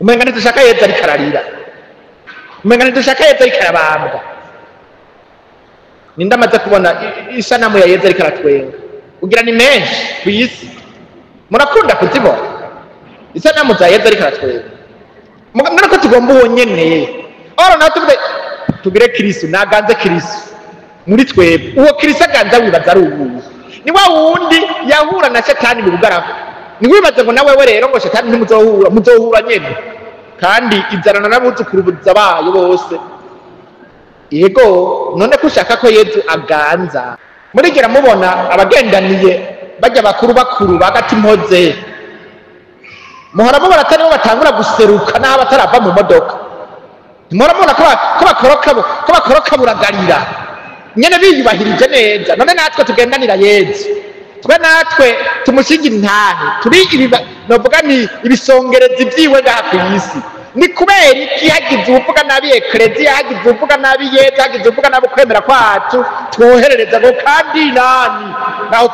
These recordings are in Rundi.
Umenga ntidushaka Yezu ariko ararira, umenga ntidushaka Yezu ariko arabambwa. Ninde amaze kubona isanamu ya Yezu ariko aratwenga? Ugira ni menshi ku isi, murakunda kuzibona isanamu za Yezu ariko aratwenga. Mugana ko tugomba uwo nyene. Oro nawe tuvuge tugire Kristo, naganze Kristo muri twebwe. Uwo Kristo aganza wibaza ari uwuhe? Ni wa wundi yahura na shetani mu bugaragwa. Ntiwibaze ngo nawe we rero ngo shetani ntimuzohura, muzohura nyene. Kandi inzarana n'abuzukuruza bayo bose. Yego, none ko ushaka ko Yezu aganza. Murigera mubona abagendaniye bajya bakuru bakuru bagati impoze. Muhora mubona atari bo batangura guseruka n'aho batarava mu modoka. Muhora mubona ko bakoroka buragarira. Nyene biyubahirije neza. None natwe tugendanira Yezu, twe natwe tumushingira intahe, turi novuga ni ibisongerezi vyiwe ngaha kw'isi. Ni kubera iki hagize uwuvuga nabi ekleziya, hagize uwuvuga nabi Yezu, hagize uwuvuga nabi ukwemera kwacu, twoherereza ngo kandi nani naho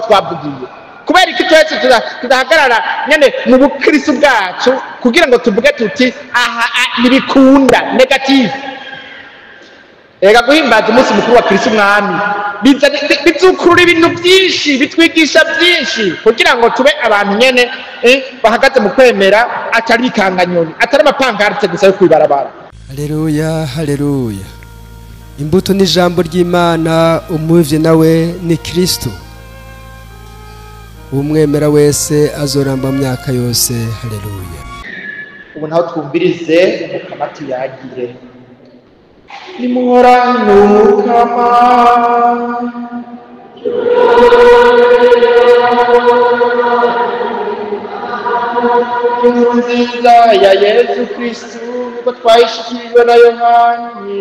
twavugiye? Kubera iki twese tudahagarara nyene mu bukristo bwacu kugira ngo tuvuge tuti aha ntibikunda negative? Ega guhimbaza umunsi mukuru wa Kristo Umwami bizukurura ibintu byinshi, bitwigisha byinshi kugira ngo tube abantu nyene bahagaze mu kwemera, atari ikanganyoni, atari amapankarite gusa yo kwibarabara. Haleluya, haleluya. Imbuto ni ijambo ry'Imana, umuvye nawe ni Kristo. Umwemera wese azoramba myaka yose. Haleluya. Ubu naho twumvirize Umukama tuyagire. Nimuhorane Umukama. Inkuru nziza ya Yezu Kristu niko twayishikirijwe na Yohani.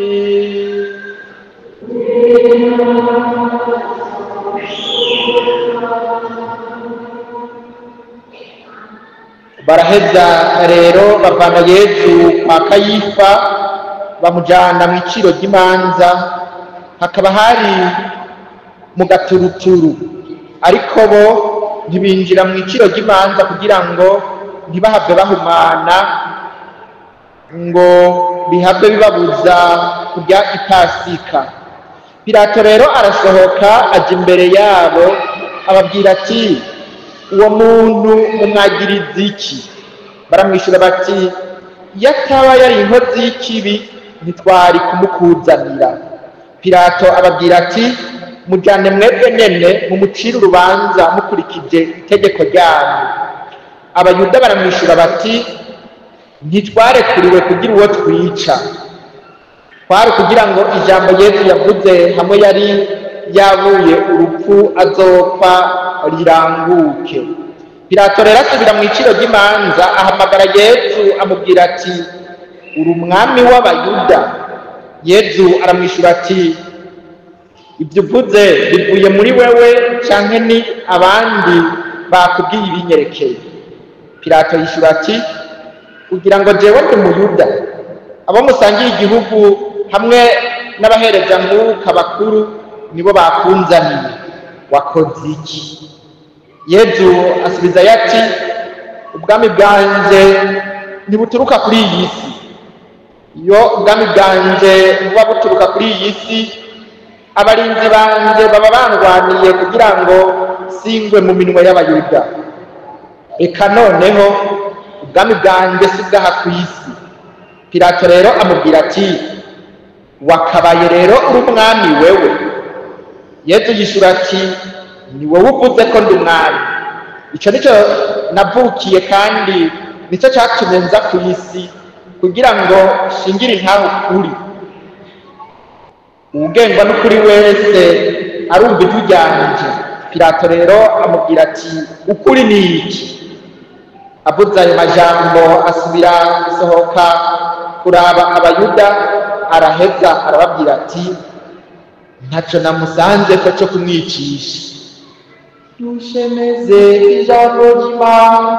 Baraheza rero bavana Yezu kwa Kayifa bamujyana mu iciro ry'imanza, hakaba hari mu gaturuturu, ariko bo ntibinjira mu iciro ry'imanza kugira ngo ntibahave bahumana, ngo bihave bibabuza kurya ipasika. Pilato rero arasohoka aja imbere yabo ababwira ati uwo muntu mumwagiriza iki? Baramwishyura bati yataba yari inkozi y'ikibi ntitwari kumukuzanira. Pilato ababwira ati mujyane mwebwe nyene mumucire urubanza mukurikije itegeko ryanyu. Abayuda baramwishyura bati ntitwarekuriwe kugira uwo twica, kwari kugira ngo ijambo Yezu yavuze hamwe yari yabuye urupfu azopfa riranguke. Pilato rero asubira mu iciro ry'imanza ahamagara Yezu amubwira ati uri umwami w'Abayuda? Yezu aramwishyura ati ibyo uvuze bivuye muri wewe canke ni abandi bakubwiye ibinyerekeye? Pilato yishyura ati kugira ngo jewe ndi Umuyuda, abo musangiye igihugu hamwe n'abaherezankuka bakuru nibo bakunzaniye, wakoze iki? Yezu asubizayo ati ubwami bwanje ntibuturuka kuri iyi si. Iyo ubwami bwanje buba buturuka kuri iyi si, abarinzi banje baba bandwaniye kugira ngo singwe mu minwe y'Abayuda. Reka noneho ubwami bwanje si bw'aha ku isi. Pilato rero amubwira ati wakabaye rero uri umwami wewe? Yezu yishura ati ni wowe uvuze ko ndi umwami. Ico nico navukiye kandi nicyo cyatumye nza ku isi, kugira ngo shingire intahe ukuri. Uwugengwa n'ukuri wese arumva ijwi ryanje. Pilato rero amubwira ati ukuri ni iki? Avuze ayo majambo asubira gusohoka kuraba Abayuda, araheza arababwira ati ntaco namusanze ko cyo kumwicisha. Dushemeze ijambo ry'Imana.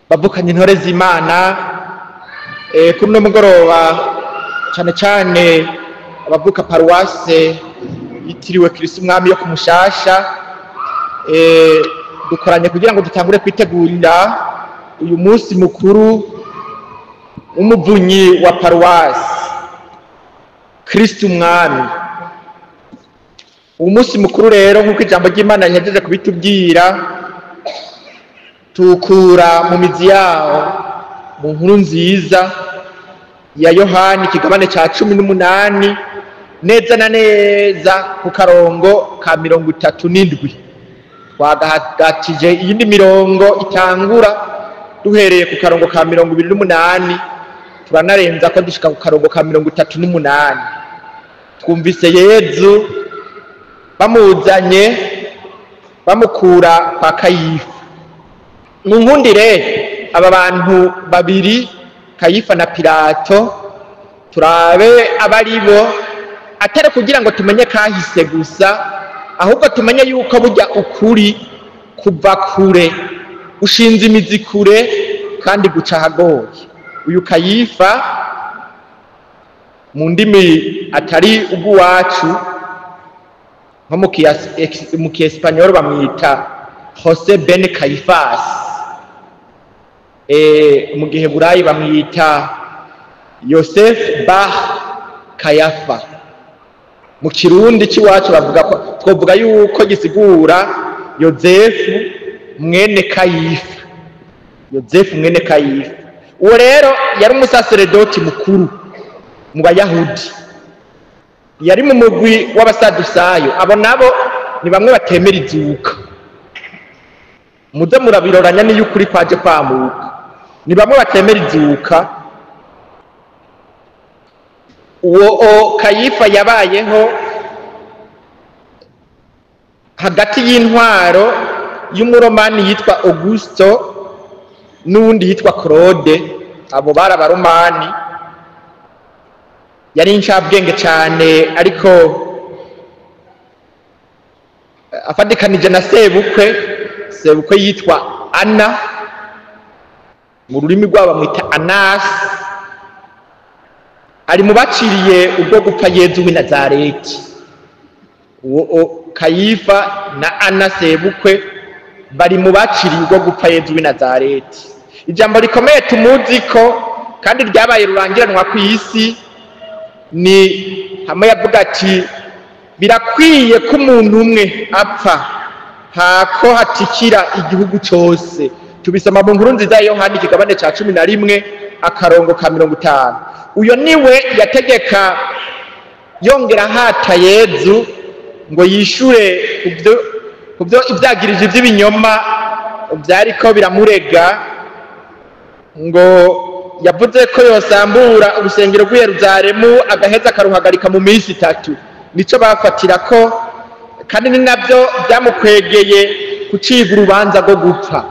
Bavukanye intore z'Imana, kuri uno mugoroba cyane cyane abavuka paruwase yitiriwe Kristo Umwami yo ku Mushasha, dukoranye kugira ngo dutangure kwitegurira uyu munsi mukuru w'umuvunyi wa paruwasi Kristo Umwami. Uyu munsi mukuru rero, nk'uko ijambo ry'Imana rihejeje kubitubwira, tukura mu mizi yawo mu nkuru nziza ya Yohani ikigabane ca 18 neza na neza ku karongo ka 37. Twagahatije iyindi mirongo itangura duhereye ku karongo ka 28, turanarenza ko dushika ku karongo ka 38. Twumvise Yezu bamuzanye bamukura kwa Kayifa. Mu nkundire aba bantu babiri, Kayifa na Pilato, turabe abaribo, atari kugira ngo tumenye kahise gusa, ahubwo tumenye yuko burya ukuri kuva kure, ushinze imizi kure kandi guca ahagoye. Uyu Kayifa mu ndimi atari ubw'iwacu, nko mu kiespanyol bamwita Jose Ben Caiphas, mu giheburayi bamwita Yosef Bar Kayafa. Mu kirundi c'iwacu bavuga ko, twovuga yuko gisigura Yozefu mwene Kayifa. Yozefu mwene Kayifa. Uwo rero yari umusaseredoti mukuru mu Bayahudi, yari mu mugwi w'abasadusayo. Abo nabo ni bamwe batemera izuka, muze murabiroranya niyo ukuri kwaje kwamuka. Ni bamwe batemera izuka. Uwo Kayifa yabayeho hagati y'intwaro y'umuromani yitwa Augusto n'uwundi yitwa Claude. Abo bari abaromani. Yari incabwenge cyane, ariko afatikanije na sebukwe. Sebukwe yitwa Ana, mu rurimi rwabo bamwita Anasi. Ari mu baciriye ubwo gupfa Yezu w'i Nazareti. Uwo Kayifa na Ana sebukwe bari mu baciriye ubwo gupfa Yezu w'i Nazareti. Ijambo rikomeye tumuzi ko kandi ryabaye rurangiranwa ku isi ni hamwe yavuga ati birakwiye ko umuntu umwe apfa hako hatikira igihugu cyose. Tubisoma mu nkuru nziza ya Yohani ikigabane ca 11 akarongo ka 50. Uyo niwe yategeka yongera hata Yezu ngo yishure kubyo ivyagirije ivy'ibinyoma vyariko biramurega, ngo yavuze ko yosambura urusengero rw'i Yerusalemu agaheza akaruhagarika mu minsi 3. Nico bafatira ko, kandi ni navyo byamukwegeye kuciga urubanza rwo gupfa.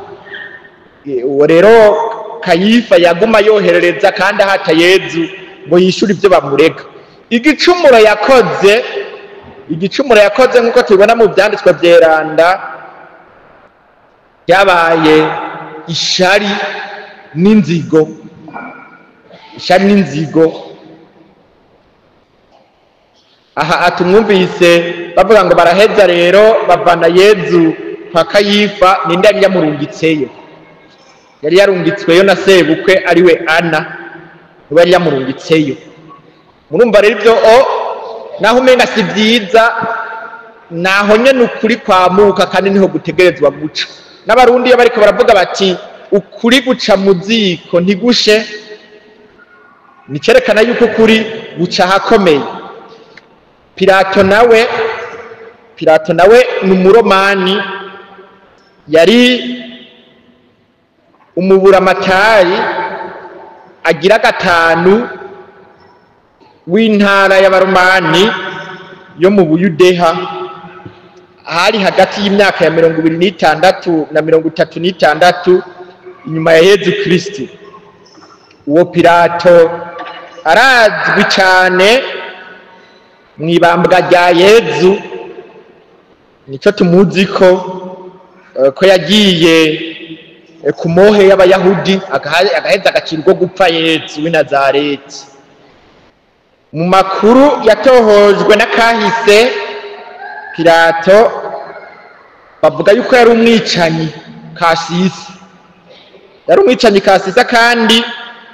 Uwo rero Kayifa yaguma yoherereza kandi ahata Yezu ngo yishure ivyo bamurega. Igicumuro yakoze nk'uko tubibona mu vyanditswe vyeranda, yabaye ishari n'inzigo. Ishari n'inzigo. Aha atumwumvise bavuga ngo baraheza rero bavana Yezu kwa Kayifa. Ninde yari yamurungitseyo? Yari yarungitsweyo na sebukwe ariwe Ana, niwe yari yamurungitseyo. Murumva rero ivyo naho umenga si vyiza, naho nyene ukuri kwamuka kandi niho gutegerezwa guca. N'abarundi iyo bariko baravuga bati ukuri guca mu ziko ntigushe, ni cerekana yuko ukuri guca ahakomeye. Pilato nawe ni umuromani, yari umuburamatari agira 5 w'intara y'abaromani yo mu Buyudeha. Hari hagati y'imyaka ya 26 na 36 inyuma ya Yezu Kristo. Uwo Pilato arazwi cyane mwibambwa rya Yezu, nico tumuzi ko yagiye ku mohe y'abayahudi, agaheza agacirwa gupfa Yezu w'i Nazareti. Mu makuru yatohojwe n'akahise, Pilato bavuga yuko yari umwicanyi kasisi, yari umwicanyi kasisa kandi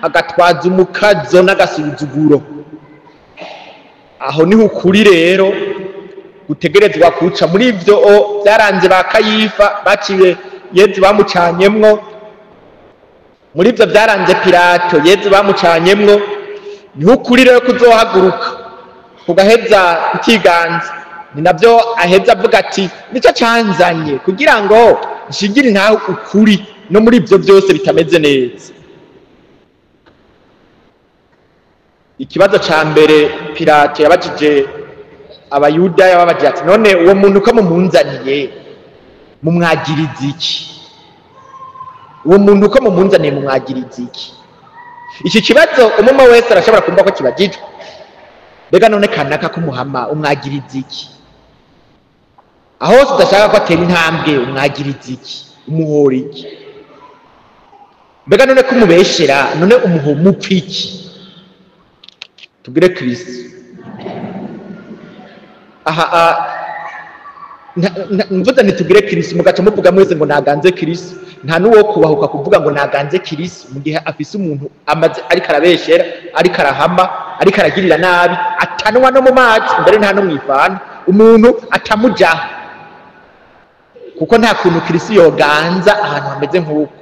agatwaza umukazo n'agasuzuguro. Aho niho ukuri rero gutegerezwa kuca. Muri ivyo byaranze ba Kayifa baciye Yezu bamucanyemwo, muri ivyo byaranze Pilato Yezu bamucanyemwo, niho ukuri rero kuzohaguruka kugaheza kukiganza. Ni navyo aheza avuga ati nico canzanye kugira ngo nshingire ntaho ukuri no muri ivyo byose bitameze neza. Ikibazo ca mbere Pilato yabajije abayuda, yababajije ati none uwo muntu ko mumunzaniye mumwagiriza iki? Uwo muntu ko mumunzaniye mumwagiriza iki? Iki kibazo umwe wese arashobora kumva ko kibajijwe. Mbega none kanaka kumuhama umwagiriza iki? Aho hose udashaka ko atera intambwe umwagiriza iki? Umuhora iki? Mbega none kumubeshera none umuhomupfa iki? Tugire Kristo. Aha mvuze ntitugire Kristo mugaca muvuga mwese ngo naganze Kristo. Nta nuwo kubahuka kuvuga ngo naganze Kristo mu gihe afise umuntu amaze ariko arabeshera, ariko arahama, ariko aragirira nabi, atanwa no mu mazi, mbere nta no mwifana, umuntu atamujaho. Kuko nta kuntu Kristo yoganza ahantu hameze nk'uko.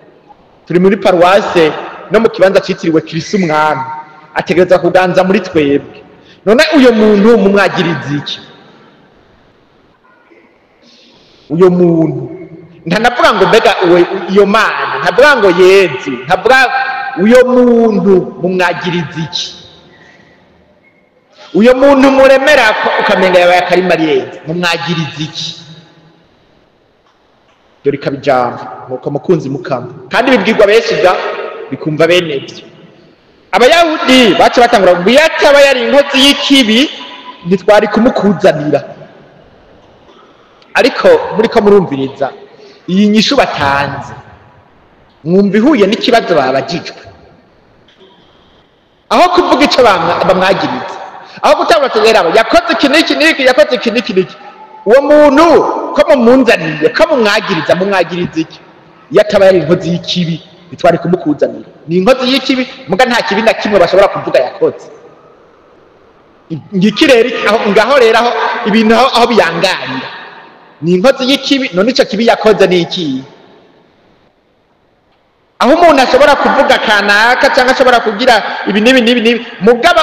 Turi muri paruwase no mu kibanza citiriwe Kristo Umwami, ategereza kuganza muri twebwe. None uyo muntu mumwagiriza iki? Uyo muntu ntanavuga ngo mbega iyo Mana, ntavuga ngo Yezu, ntavuga uyo muntu mumwagiriza iki? Uyo muntu muremera ukamenga yabaye akarimariyeri, mumwagiriza iki? Dore ikabijambo nuko mukunzi mukama, kandi bibwirwa benshi ga bikumva bene byo. Abayahudi baca batangura ngo yataba yari inkozi y'ikibi ntitwari kumukuzanira. Ariko muriko murumviriza iyi nyishu batanze, mwumva ihuye n'ikibazo babajijwe. Aho kuvuga ico bamwagiriza, aho gutangura tegera yakoze iki n'iki n'iki, yakoze iki n'iki n'iki, uwo muntu ko mumunzaniye, ko mumwagiriza, mumwagiriza iki? Yataba yari inkozi y'ikibi ntitwari kumukuzanira. Ni inkozi y'ikibi muga nta kibi na kimwe bashobora kuvuga yakoze. Ngiki rero ngaho rero aho ibintu aho biyanganira ni inkozi y'ikibi. None ico kibi yakoze ni iki? Aho umuntu ashobora kuvuga kanaka cyangwa ashobora kugira ibi n'ibi n'ibi n'ibi, mugabo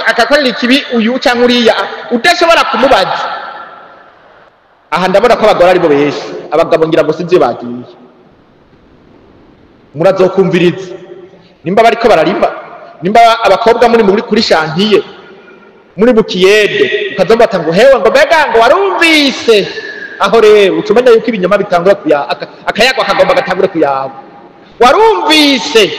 akakorera ikibi uyu cyangwa uriya udashobora kumubaza. Aha ndabona ko abagore ari bo benshi, abagabo ngira ngo sinzi bagiye. Murazokumviriza nimba bariko bararima, nimba abakobwa muri kuri shantiye muri bukiyede, ukazomba ngo hewe ngo mbega ngo warumvise. Aho rero ucumenya yuko ibinyoma bitangura kuya akayagwa akagomba gatangure kuyaga. Warumvise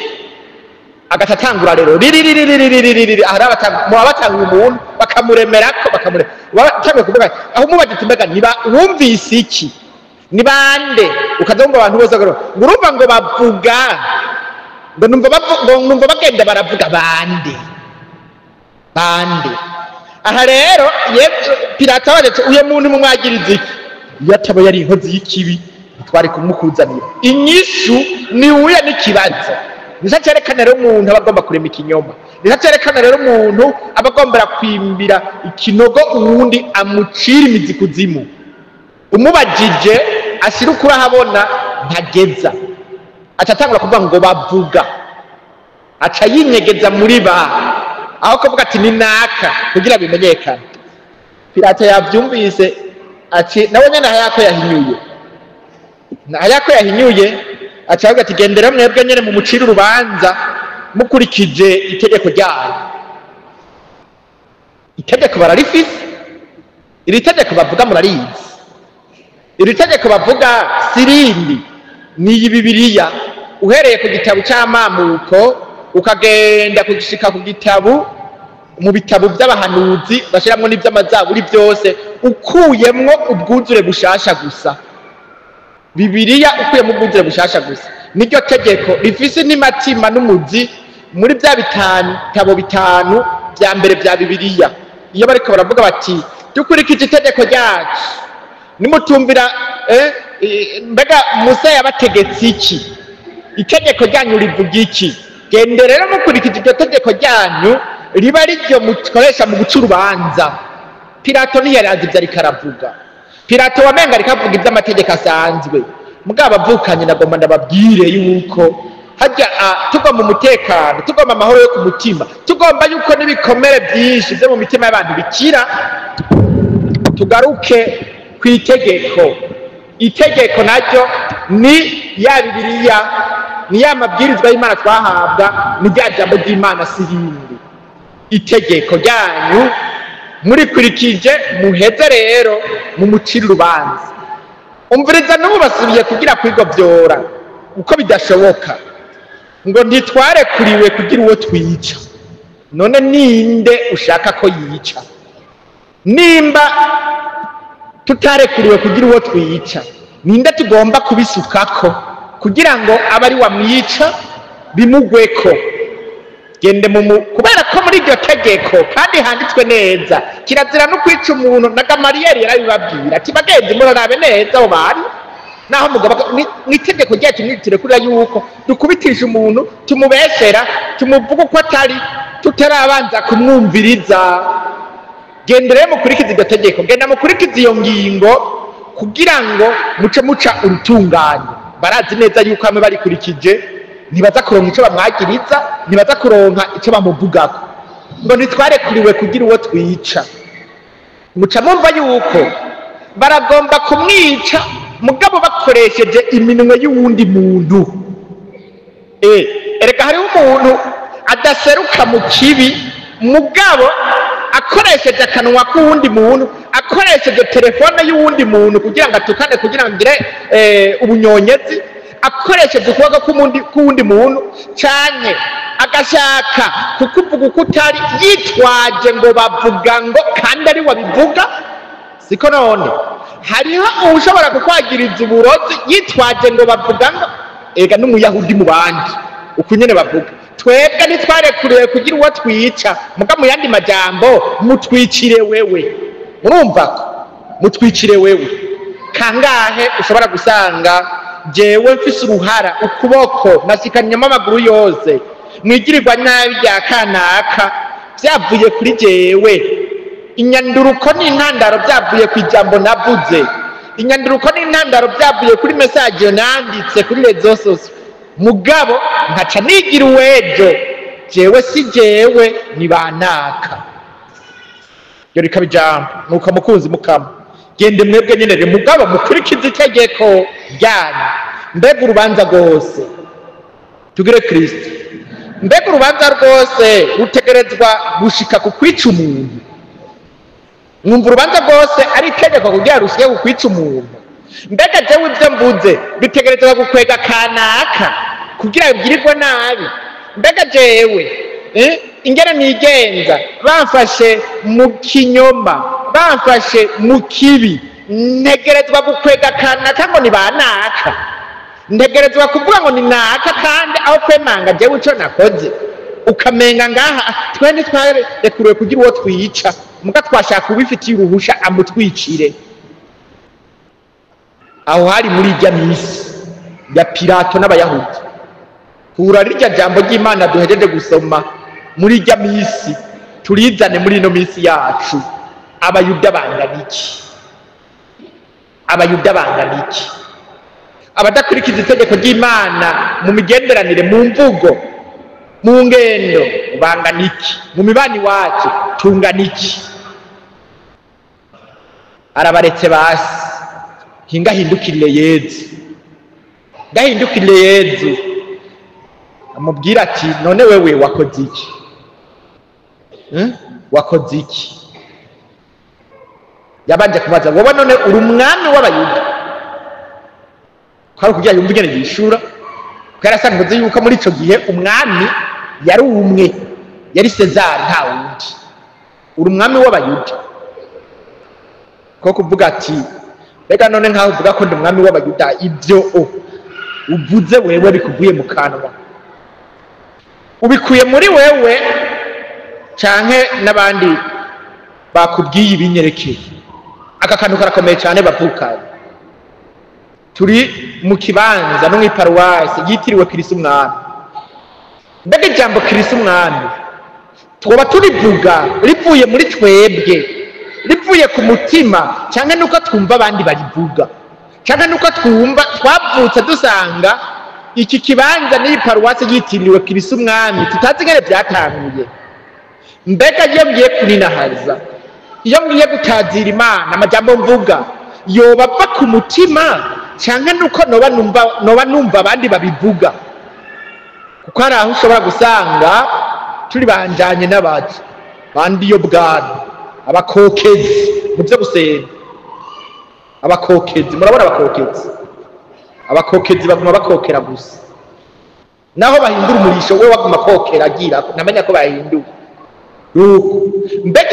agatatangura rero riri ahari abatanga umuntu bakamuremerako, bakamuremera kuvuga aho mubajije mbega niba wumvise iki, ni bande? Ukazumva abantu bose ngo urumva ngo bavuga ngo numva bagenda baravuga bande bande. Aha rero Pilato abaje uyo muntu mumwagiriza iki? Yataba yari inkozi y'ikibi twari kumukuzanira. Inyishu ni uya n'ikibazo. Nico cerekana rero umuntu aba agomba kurema ikinyoma, nico cerekana rero umuntu aba agomba kwimbira ikinogo uwundi amucira imizi kuzimu. Umubajije ashira ukuri ahabona ntageza, aca atangura kuvuga ngo bavuga, aca yinyegeza muri ba aho kuvuga ati ni naka kugira bimenyekane. Pilato yavyumvise ati nawe nyene hayako yahinyuye, hayako yahinyuye, aca avuga ati gendera mwebwe nyene mu mucira urubanza mukurikije itegeko ryayo. Itegeko bararifise, iri tegeko bavuga murarizi, iri tegeko bavuga sirindi ni iyi Bibiliya. Uhereye ku gitabo c'amamuko ukagenda kugishika ku gitabo mu bitabo by'abahanuzi bashiramwo n'ivy'amazaburi byose, ukuyemwo ubwuzure bushasha gusa. Bibiliya ukuyemwo ubwuzure bushasha gusa Niryo tegeko rifise n'imatima n'umuzi muri bya bitabo bitanu bya mbere bya Bibiliya. Iyo bariko baravuga bati dukurikije itegeko ryacu, nimutumvira mbega Musa yabategetse iki? Itegeko ryanyu rivuga iki? Gende rero mukurikije iryo tegeko ryanyu riba riryo mukoresha mu guca urubanza. Pilato ntiyari azi ibyo ariko aravuga. Pilato wamenga ariko avuga iby'amategeko asanzwe. Mugabo avukanye nagomba ndababwire yuko hajya tugomba umutekano, tugomba amahoro yo ku mutima, tugomba yuko n'ibikomere byinshi byo mu mitima y'abantu bikira, tugaruke ku itegeko. Itegeko naryo ni ya Bibiliya, ni ya mabwirizwa y'Imana twahabwa, ni rya jambo ry'Imana si irindi. Itegeko ryanyu murikurikije, muheze rero mumucire urubanza. Umviriza n'ubu basubiye kugira kwigovyora uko bidashoboka, ngo ntitwarekuriwe kugira uwo twica. None ninde ushaka ko yica? Nimba tutarekuriwe kugira uwo twica, ninde tugomba kubisukako kugira ngo abe ari wamwica bimugweko? Gende kubera ko muri iryo tegeko kandi handitswe neza, kirazira no kwica umuntu. Na Gamariyeri yarabibabwira ati bagenzi murarabe neza abo bantu, naho mugabo mw'itegeko ryacu ntiturekurira yuko dukubitisha umuntu, tumubesera, tumuvuga uko atari, tutarabanza kumwumviriza. Genda rero mukurikize iryo tegeko, genda mukurikize iyo ngingo kugira ngo muce muca urutunganye. Barazi neza yuko hamwe barikurikije ntibaza kuronka ico bamwagiriza, ntibaza kuronka ico bamuvugako. Ngo ntitwarekuriwe kugira uwo twica. Muca mumva yuko baragomba kumwica mugabo bakoresheje iminwe y'uwundi muntu. Erega hariho umuntu adaseruka mu kibi, mugabo akoresheje akanwa k'uwundi muntu, akoresheje telefone y'uwundi muntu kugira ngo atukane, kugira ngo agire ubunyonyezi, akoresheje ukuboko k'uwundi muntu, canke agashaka kukuvuga uko utari, yitwaje ngo bavuga ngo kandi ari wabivuga. Siko none hariho uwushobora kukwagiriza uburozi yitwaje ngo bavuga ngo, ega n'umuyahudi mu bandi uko nyene bavuga. Twebwe ntitwarekuriwe kugira uwo twica, muga mu yandi majambo mutwicire wewe. Murumva ko mutwicire wewe. Kangahe ushobora gusanga jewe mfise uruhara, ukuboko nashikanyemo amaguru yose, mwigirirwa nabi rya kanaka vyavuye kuri jewe, inyanduruko n'intandaro vyavuye ku ijambo navuze, inyanduruko n'intandaro vyavuye kuri message nanditse kuri réseaux sociaux, mugabo nkaca nigira uwejo, jewe si jewe ni banaka. Iyo rikaba ijambo. Nuko mukunzi mukama, gende mwebwe nyene rero, mugabo mukurikize itegeko ryanyu. Mbega urubanza rwose tugire Kristo, mbega urubanza rwose rutegerezwa gushika ku kwica umuntu? Mwumva urubanza rwose ari itegeko kugira rushike ku kwica umuntu? Mbega jewe ivyo mvuze bitegerezwa gukwega kanaka kugira bigirirwe nabi? Mbega jewe ingene nigenza, bamfashe mu kinyoma, bamfashe mu kibi, ntegerezwa gukwega kanaka ngo ni banaka? Ntegerezwa kuvuga ngo ni naka kandi aho kwemanga jewe ico nakoze? Ukamenga ngaha twe ntitwarekuriwe kugira uwo twica, muga twashaka ubifitiye uruhusha amutwicire. Aho hari muri irya misi ya Pilato n'Abayahudi. Kura rirya jambo ry'Imana duhejeje gusoma muri irya misi, turizane muri ino misi yacu. Abayuda bangana iki? Abayuda bangana iki? Abadakurikiza itegeko ry'Imana mu migenderanire, mu mvugo, mu ngendo bangana iki? Mu mibani wacu tungana iki? Arabaretse basi, hinga hindukirire Yezu, ngahindukirire Yezu, amubwira ati none wewe wakoze iki? Wakoze iki? Yabanje kubaza wowe none uri umwami w'Abayuda? Kwari kugira yumve ingene yishura, kuko yarasanzwe azi yuko muri ico gihe umwami yari umwe, yari Sezari nta wundi. Uri umwami w'Abayuda? Ko kuvuga ati reka none nkaho uvuga ko ndi umwami w'Abayuda, ibyo o Uvuze wewe bikuvuye mu kanwa, ubikuye muri wewe canke n'abandi bakubwiye ibinyerekeye. Aka kantu karakomeye cyane bavukanye. Turi mu kibanza no mw'iparuwasi yitiriwe Kristo Umwami. Mbega ijambo Kristo Umwami twoba turivuga rivuye muri twebwe, rivuye ku mutima, canke nuko twumva abandi barivuga, canke nuko twumva twavutse dusanga iki kibanza n'iyi paruwasi yitiriwe Kristo Umwami, tutazi ingene vyatanguye. Mbega iyo ngiye kuninahaza, iyo ngiye gutazira Imana, amajambo mvuga yoba ava ku mutima, canke nuko noba numva abandi babivuga? Kuko hari aho ushobora gusanga turi banjanye n'abaje bandi yo bwana, abakokezi mu byo gusenga. Abakokezi, murabona abakokezi? Abakokezi baguma bakokera gusa, naho bahindura umurisho we baguma kokera agira ntamenya ko bahindura. Mbega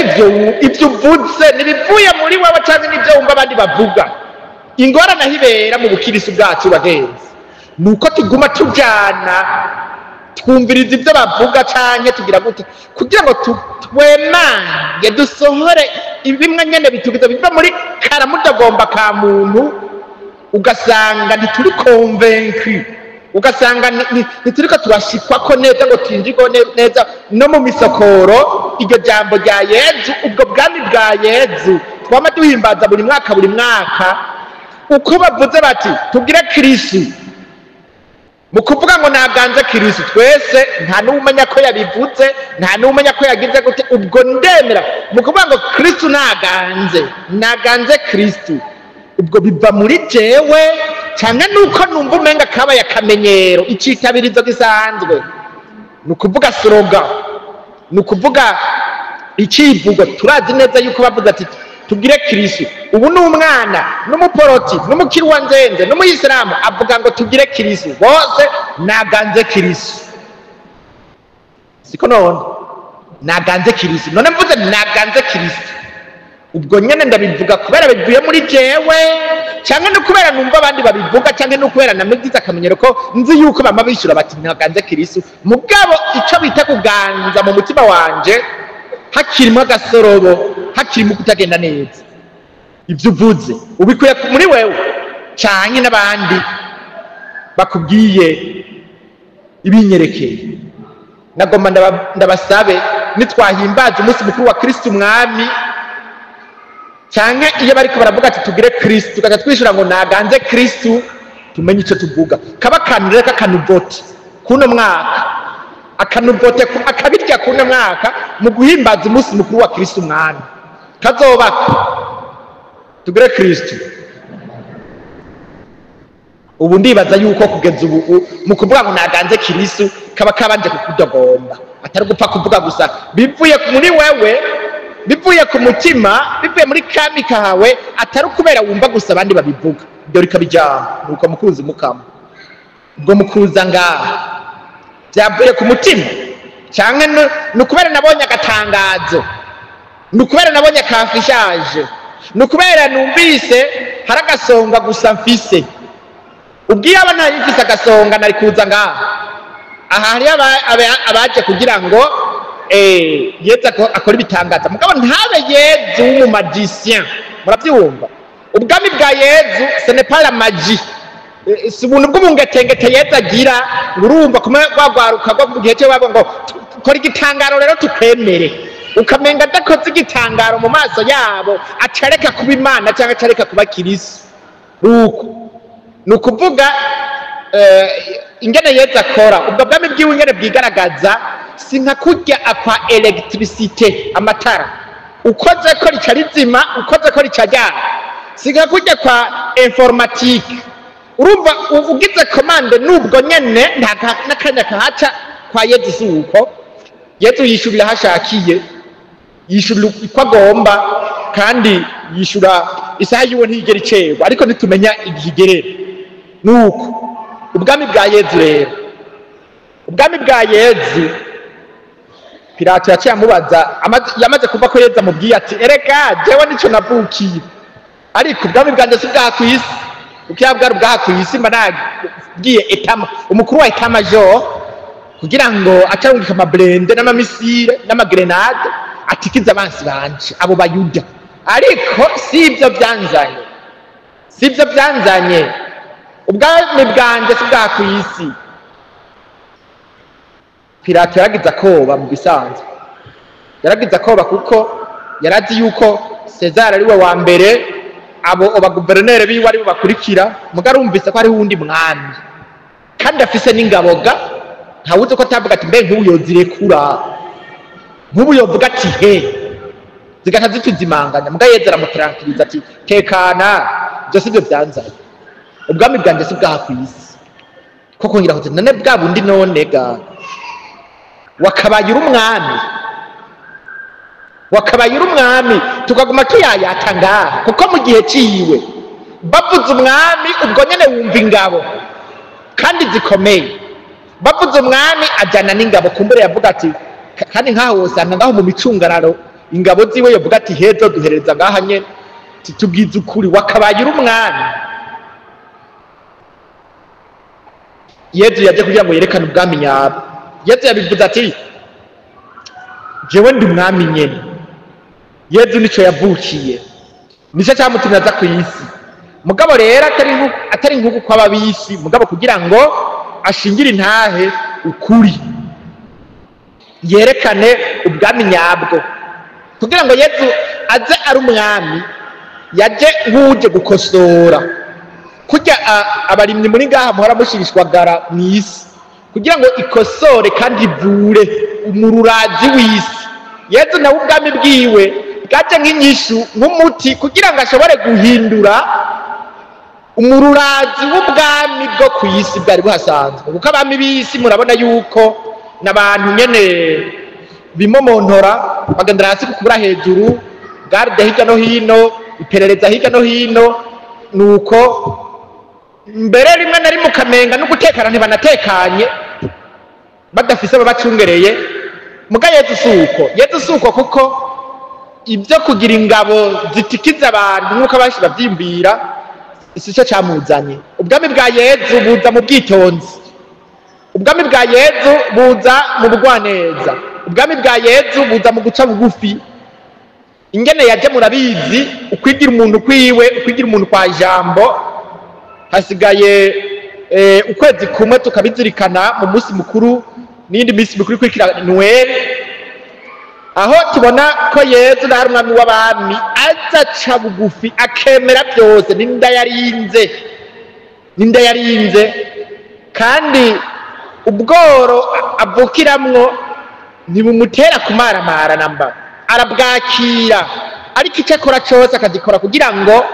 ivyo uvuze ntibivuye muri wewe canke n'ivyo wumva abandi bavuga? Ingorane aho ibera mu bukirisi bwacu bagenzi, ni uko tuguma tujana twumviriza ibyo bavuga canke tugira gute kugira ngo twemange dusohore bimwe nyene bitugize biva muri karamudagomba ka muntu. Ugasanga ntituri convaincu, ugasanga ntituriko turashikwako neza ngo twinjirwe neza no mu misokoro iryo jambo rya Yezu, ubwo bwami bwa Yezu twama duhimbaza buri mwaka buri mwaka. Uko bavuze bati tugire Kristo, mu kuvuga ngo naganze Kristo, twese nta n'umenya ko yabivuze, nta n'umenya ko yagize gute. Ubwo ndemera mu kuvuga ngo Kristo naganze, naganze Kristo, ubwo biva muri jewe canke nuko numva umenga kabaye akamenyero, icitabirizo gisanzwe. Ni ukuvuga slogan, ni ukuvuga icivugo. Turazi neza yuko bavuze ati tugire Kristo, ubu ni umwana n'umuporoti n'umukiri wa nzenze n'umuyisilamu avuga ngo tugire Kristo, bose naganze Kristo. Siko none naganze Kristo, none mvuze naganze Kristo, ubwo nyene ndabivuga kubera bivuye muri jewe, canke no kubera numva abandi babivuga, canke no kubera namigize akamenyero ko nzi yuko bama bishura bati naganze Kristo. Mugabo ico bita kuganza mu mutima wanje hakirimo agasorobo, hakirimo kutagenda neza. Ivyo uvuze ubikuye muri wewe canke n'abandi bakubwiye ibinyerekeye. Nagomba ndabasabe nitwahimbaza umunsi mukuru wa Kristo Umwami, canke iyo bariko baravuga ati tugire Kristo, tugaca twishura ngo naganze Kristo, tumenye ico tuvuga. Kaba akantu reka akanuvote kuno mwaka, akanuvote akabirya kuno mwaka mu guhimbaza umunsi mukuru wa Kristo Umwami. Kazobaka tugire Kristo. Ubu ndibaza yuko kugeza ubu mu kuvuga ngo naganze Kristo kaba kabanje kukudogomba, atari gupfa kuvuga gusa, bivuye muri wewe, bivuye ku mutima, bivuye muri kami kawe, atari kubera wumva gusa abandi babivuga. Ibyo rikabijyana nuko mukuzi mukama ubwo mukuza ngaha byavuye ku mutima, canke ni ukubera nabonye agatangazo, ni ukubera nabonye akafishaje, ni ukubera numvise hari agasonga gusa mfise. Ubwiye aba ntari mfise agasonga nari kuza ngaha. Aha hariyo abaje kugira ngo Yezu akore ibitangaza, mugabo ntabe Yezu w'umumagicien. Muravyumva? Ubwami bwa Yezu ce n'est pas la magie, si ubuntu bw'umungetengete Yezu agira ngo urumva kumwe rwagwaruka rwo mu gihe cyo bavuga ngo kora igitangaro rero tukwemere, ukamenga adakoze igitangaro mu maso yabo acareka kuba Imana cyangwa acareka kuba Kristo. Nuko ni ukuvuga ingene Yezu akora ubwo bwami bwiwe ingene bwigaragaza, si nka kurya akwa electricité amatara, ukoze ko rica rizima, ukoze ko rica ryaka, si nka kurya kwa informatique. Urumva ugize commande nubwo nyene nta n'akanya kahaca. Kwa Yezu si uko, Yezu yishurira hashakiye, yishurira uko agomba, kandi yishura isaha yiwe ntigera icerwa, ariko ntitumenya igihe igerera. Nuko ubwami bwa Yezu rero, ubwami bwa Yezu, Pilato yaciye amubaza, yamaze kuva ko Yezu amubwiye ati erega jewe nico navukiye, ariko ubwami bwanje si bwaha kw'isi, uko yaba bwari ubwaha kw'isi mba Nabwiye etama, umukuru wa état major, kugira ngo acarungika amablindés n'amamissiles n'amagrenades atikiza abansi banje, abo Bayuda. Ariko si ibyo byanzanye, si ibyo byanzanye. Ubwami bwanje si bwa ku isi. Pilato yaragize akoba. Mu bisanzwe yaragize akoba, kuko yarazi yuko Cesar ari we wa mbere, abo abaguverineri biwe aribo bakurikira. Muga arumvise ko hariho uwundi mwami kandi afise n'ingabo ga, ntawuzi ko atavuga ati: "Mbe nk'ubu yozirekura, nk'ubu yovuga ati he zigaca zituzimanganya." Muga Yezu aramutarankiriza ati: "Tekana, ibyo si byo byanzanye, ubwami bwanjye si bwaha ku isi." Koko ngira kuti none bwa bundi, none ga wakabaye uri umwami, wakabaye uri umwami, tukaguma tuyayata ngaha? Kuko mu gihe ciwe bavuze umwami, ubwo nyene wumva ingabo kandi zikomeye. Bavuze umwami ajyana n'ingabo. Kumbure yavuga ati kandi nkaho wosanga ngaho mu micungararo ingabo ziwe, yavuga ati: "Hezo duhereza ngaha nyene." Tubwize ukuri, wakabaye uri umwami. Yezu yaje kugira ngo yerekane ubwami nyabwo. Yezu yabivuze ati: "Jewe ndi umwami nyene." Yezu nico yavukiye, nico cyamutumye aza ku isi. Mugabo rero atari nk'uku kw'ababisi, mugabo kugira ngo ashingire intahe ukuri, yerekane ubwami nyabwo. Kugira ngo Yezu aze ari umwami, yaje nk'uje gukosora kurya abarimyi muri ngaha muhora mushirishwagara mu isi, kugira ngo ikosore kandi ivure umururazi w'isi. Yezu nawe ubwami bwiwe bwaje nk'inyishu, nk'umuti, kugira ngo ashobore guhindura umururazi w'ubwami bwo ku isi bwari buhasanzwe. Kuko abami b'isi murabona yuko n'abantu nyene bimomontora, bagendera hasi kukubura hejuru, garde hirya no hino, iperereza hirya no hino. Nuko mbere rimwe na rimwe ukamenga no gutekana ntibanatekanye badafise ababacungereye. Muga Yezu si uko, Yezu si uko, kuko ibyo kugira ingabo zitikiza abantu nk'uko abenshi bavyiyumvira si cyo camuzanye. Ubwami bwa Yezu buza mu bwitonzi, ubwami bwa Yezu buza mu bugwaneza, ubwami bwa Yezu buza mu guca bugufi. Ingene yaje murabizi, ukwigira umuntu kwiwe, ukwigira umuntu kwa Jambo. Hasigaye ukwezi kumwe tukabizirikana mu munsi mukuru n'iyindi minsi mikuru ikurikira Noel, aho tubona ko Yezu ari umwami w'abami, aza aca bugufi, akemera byose. N'inda yarinze, n'inda yarinze, kandi ubworo avukiramwo ntibumutera kumaramara namba, arabwakira. Ariko icyo akora cyose akagikora kugira ngo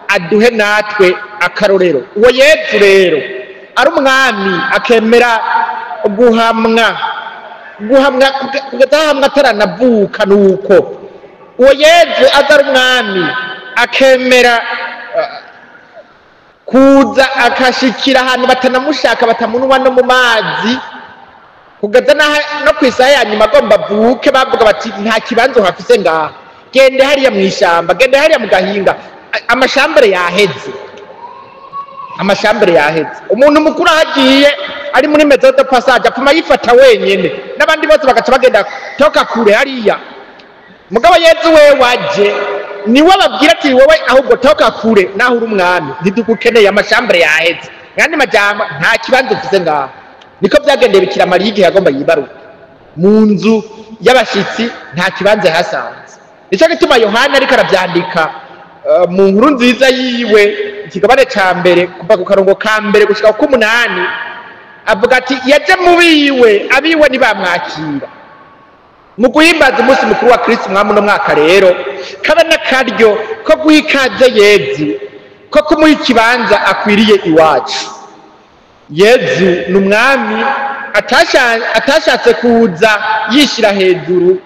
aduhe natwe akarorero. Uwo Yezu rero ari umwami, akemera guhamwa, guhamwa kudahamwa ataranavuka. Nuko uwo Yezu aza ari umwami, akemera kuza akashikira ahantu batanamushaka, batamunwa no mu mazi, kugeza no ku isaha ya nyuma agomba avuke bavuga bati: "Nta kibanza uhafise ngaha, gende hariya mu ishamba, gende hariya mu gahinga, amashambure yaheze, amashambure yaheze." Umuntu mukuru aho agiye ari muri maison de passage, apfuma yifata wenyene, n'abandi bose bagaca bagenda toka kure hariya. Mugabo Yezu we waje niwe babwira ati: "Wowe ahubwo toka kure, naho uri umwami ntidugukeneye, amashambure yaheze." Yandi majambo, nta kibanza ufise ngaho. Niko byagendeye Bikira Mariya igihe yagomba yibaruka mu nzu y'abashitsi, nta kibanza yahasanze. Nico gituma Yohana ariko aravyandika mu nkuru nziza yiwe, ikigabane ca mbere, kuva ku karongo ka mbere gushika ku 8, avuga ati: "Yaje mu biwe, abiwe ntibamwakira." Mu guhimbaza umunsi mukuru wa Kristo Umwami uno mwaka rero, kaba n'akaryo ko guha ikaze Yezu, ko kumuha ikibanza akwiriye iwacu. Yezu ni umwami atashatse kuza yishyira hejuru.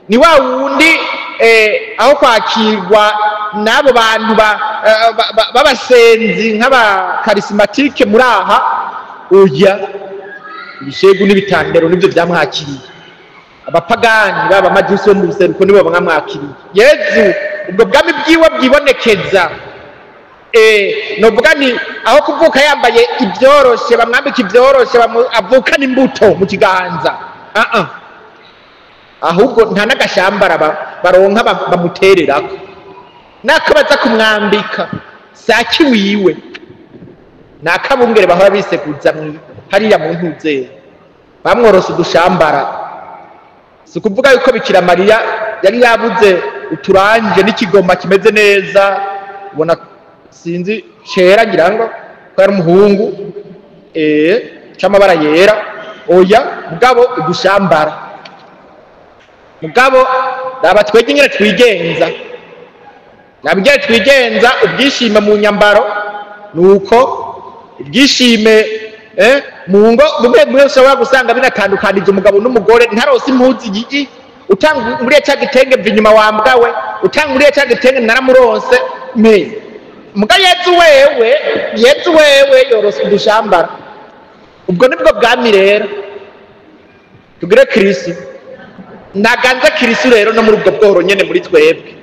Ni wa wundi aho kwakirwa n'abo bantu b'abasenzi nk'abacharismatiques muri aha, oya, ibishegu n'ibitandero nibyo byamwakiriye. Abapagani baba majusi bo mu buseruko nibo bamwakiriye. Yezu ubwo bwami bwiwe bwibonekeza. Novuga ni aho kuvuka yambaye ibyoroshe, bamwambika ibyoroshe, avukana imbuto mu kiganza. Ahubwo nta n'agashambara baronka bamutererako, nako baza kumwambika saki wiwe, nakabungere bahora bisekuza hariya mu ntuze bamworose udushambara. Si ukuvuga yuko Bikira Mariya yari yabuze uturanje n'ikigoma kimeze neza, ubona sinzi cera ngira ngo ko yari umuhungu c'amabara yera, oya mugabo udushambara. Mugabo raba twebwe ingene twigenza, raba ingene twigenza, ubwishime mu nyambaro nuko ubwishime mu ngo bumwe muri ushobora gusanga binatandukanije umugabo n'umugore, ntarose impuzu iyi utanga muri cya gitenge mva inyuma wambwawe, utanga muri cya gitenge naramuronse me. Muga Yezu wewe yorose udushambara. Ubwo nibwo bwami rero tugire Kristo naganze Kristo rero no muri ubwo bwohoro nyene muri twebwe.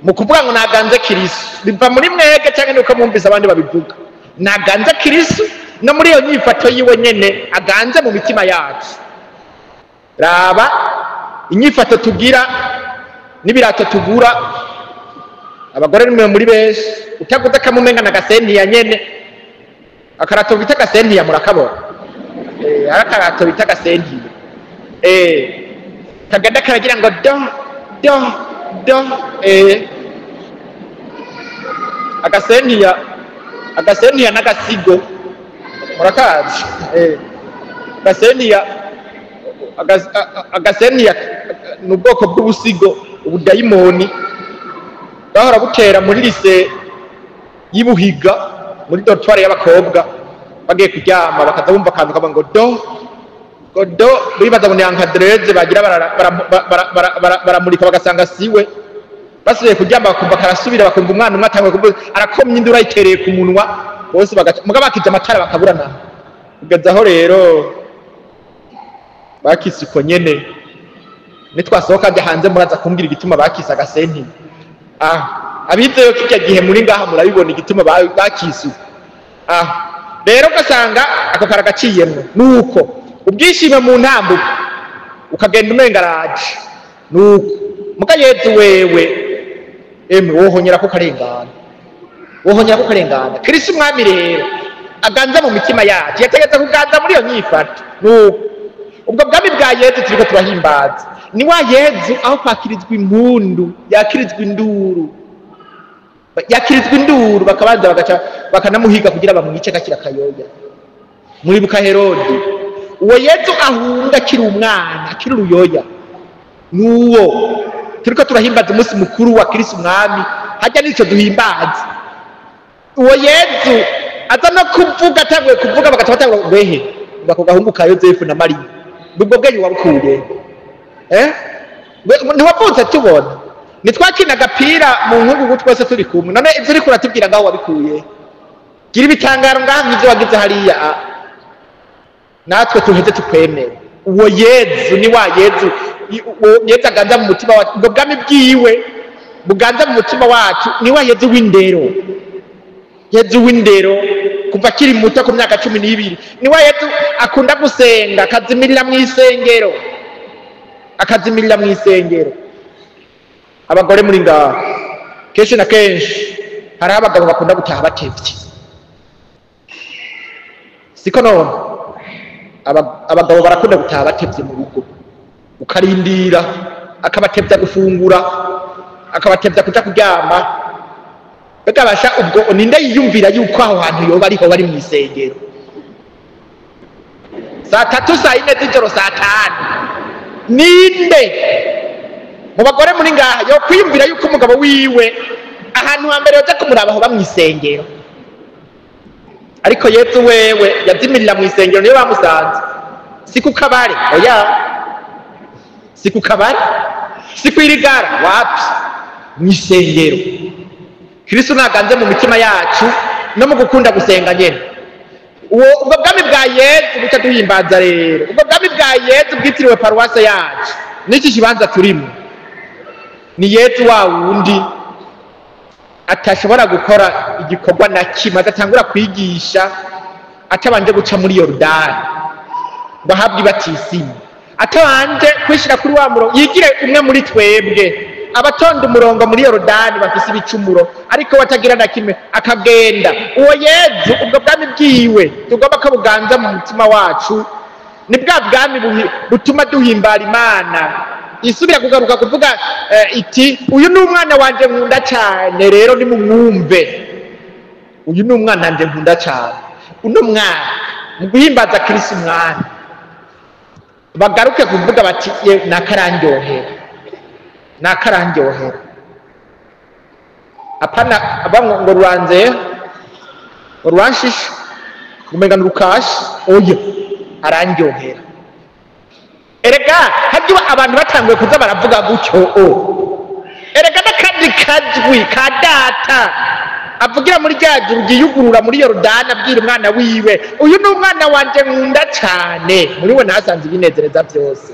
Mu kuvuga ngo naganze Kristo biva muri mwege cyangwa nuko mwumvise abandi babivuga. Naganze Kristo no muri iyo nyifato yiwe nyene aganze mu mitima yacu. Raba inyifato tugira n'ibirato tugura, abagore nimwe muri benshi utaguze kamumenga na gasentiya nyene, akarato bita gasentiya murakabona, akarato bita gasentiya, kagenda karagira ngo do do do, agasentiya, agasentiya n'agasigo murakazi, agasentiya, agasentiya ni ubwoko bw'ubusigo ubudayimoni bahora butera muri lise y'Ibuhiga muri dortoir y'abakobwa, bagiye kuryama bakaza bumva akantu kavuga ngo do ngo do, bibaza ngo ni encadreuse bagira baramurika bagasanga siwe, basubiye kuryama bakumva karasubira, bakumva umwana umwe atanguye kuvuga arakomye induru ayitereye ku munwa, bose bagaca mugabo bakije amatara bakaburana. Kugeza aho rero bakise uko nyene, nitwasohoka ajya hanze muraza kumbwira igituma bakise agasenti. Abizeyo kijya gihe muri ngaha murabibona igituma bakise uko. Rero ugasanga ako karagaciyemwo nuko ubwishime mu ntambuko ukagenda umenga araje nuko muga Yezu wewe emwe wohonyera ko karengana, wohonyera ko karengana. Kristo umwami rero aganza mu mitima yacu, yategetse kuganza muri iyo nyifato nuko ubwo bwami bwa Yezu turiko turahimbaza. Ni wa Yezu aho kwakirizwa impundu yakirizwa induru, yakirizwa induru bakabanza bagaca bakanamuhiga kugira bamwice kakira kayoya. Muribuka Herode, uwo Yezu ahunga akiri umwana akiri uruyoya, nuwo turiko turahimbaza umunsi mukuru wa Kristo umwami, hajya nico duhimbaza. Uwo Yezu aza no kuvuga, atanguye kuvuga bagaca batangura wehe ngo gahungu ka Yozefu na Mariya, ubwo bwenyu wabukuye ntiwavutse tubona, nitwakina agapira mu nkungugu twese turi kumwe, none ivyo uriko uratubwira ngaho wabikuye? Gira ibitangaro ngaha nk'ivyo wagize hariya, natwe tuheze tukwemere. Uwo Yezu ni wa Yezu, uwo Yezu aganza mu mutima wacu, ubwo bwami bwiwe buganza mu mutima wacu, ni wa Yezu w'indero, Yezu w'indero kuva akiri muto ku myaka 12, ni wa Yezu akunda gusenga akazimirira mu isengero, akazimirira mu isengero. Abagore muri ngaha kenshi na kenshi hari abagabo bakunda gutaha batevye, siko none? Abagabo barakunda gutaha batevye mu rugo, ukarindira akabatevya gufungura, akabatevya kuja kuryama. Bagabasha ubwo ninde yiyumvira yuko aho hantu yoba ariho bari mu isengero saa 3 saa 4 z'ijoro saa 5? Ninde mu bagore muri ngaha yo kwiyumvira yuko umugabo wiwe ahantu hambere yoza kumuraba aho bamwisengero? Ariko Yezu wewe yazimirira mu isengero, niyo bamusanze. Si ku kabare, oya, si ku kabare, si kwirigara, wapi, mu isengero. Kristo naganze mu mitima yacu no mu gukunda gusenga nyene. Uwo ubwo bwami bwa Yezu buca duhimbaza rero, ubwo bwami bwa Yezu bwitiriwe paruwase yacu n'iki kibanza turimo, ni Yezu wa wundi atashobora gukora igikorwa na kimwe, adatangura kwigisha atabanje guca muri Yorodani ngo ahabwe ibatisimu, atabanje kwishira kuri wa murongo, yigire umwe muri twebwe abatonda umurongo muri Yorodani bafise ibicumuro ariko batagira na kimwe, akagenda. Uwo Yezu ubwo bwami bwiwe tugomba ko buganza mu mutima wacu, ni bwa bwami butuma duhimbara Imana. Isubira kugaruka kuvuga iti uyu ni umwana wanje nkunda cyane, rero nimumwumve. Uyu ni umwana wanje nkunda cyane. Uno mwana mu guhimbaza Kristo umwana, bagaruke kuvuga bati ye nakarandyohera, nakarandyohera. Apana abamwe ngo ruranze ruranshisha kumenga nurukashi, oya arandyohera. Erega hajya abantu batanguye kuza baravuga gutyo, o erega n'akandi kajwi ka data avugira muri rya juru ryiyugurura muri Yorodani abwira umwana wiwe, uyu ni umwana wanje nkunda cyane, muri we nasanze ibinezereza byose.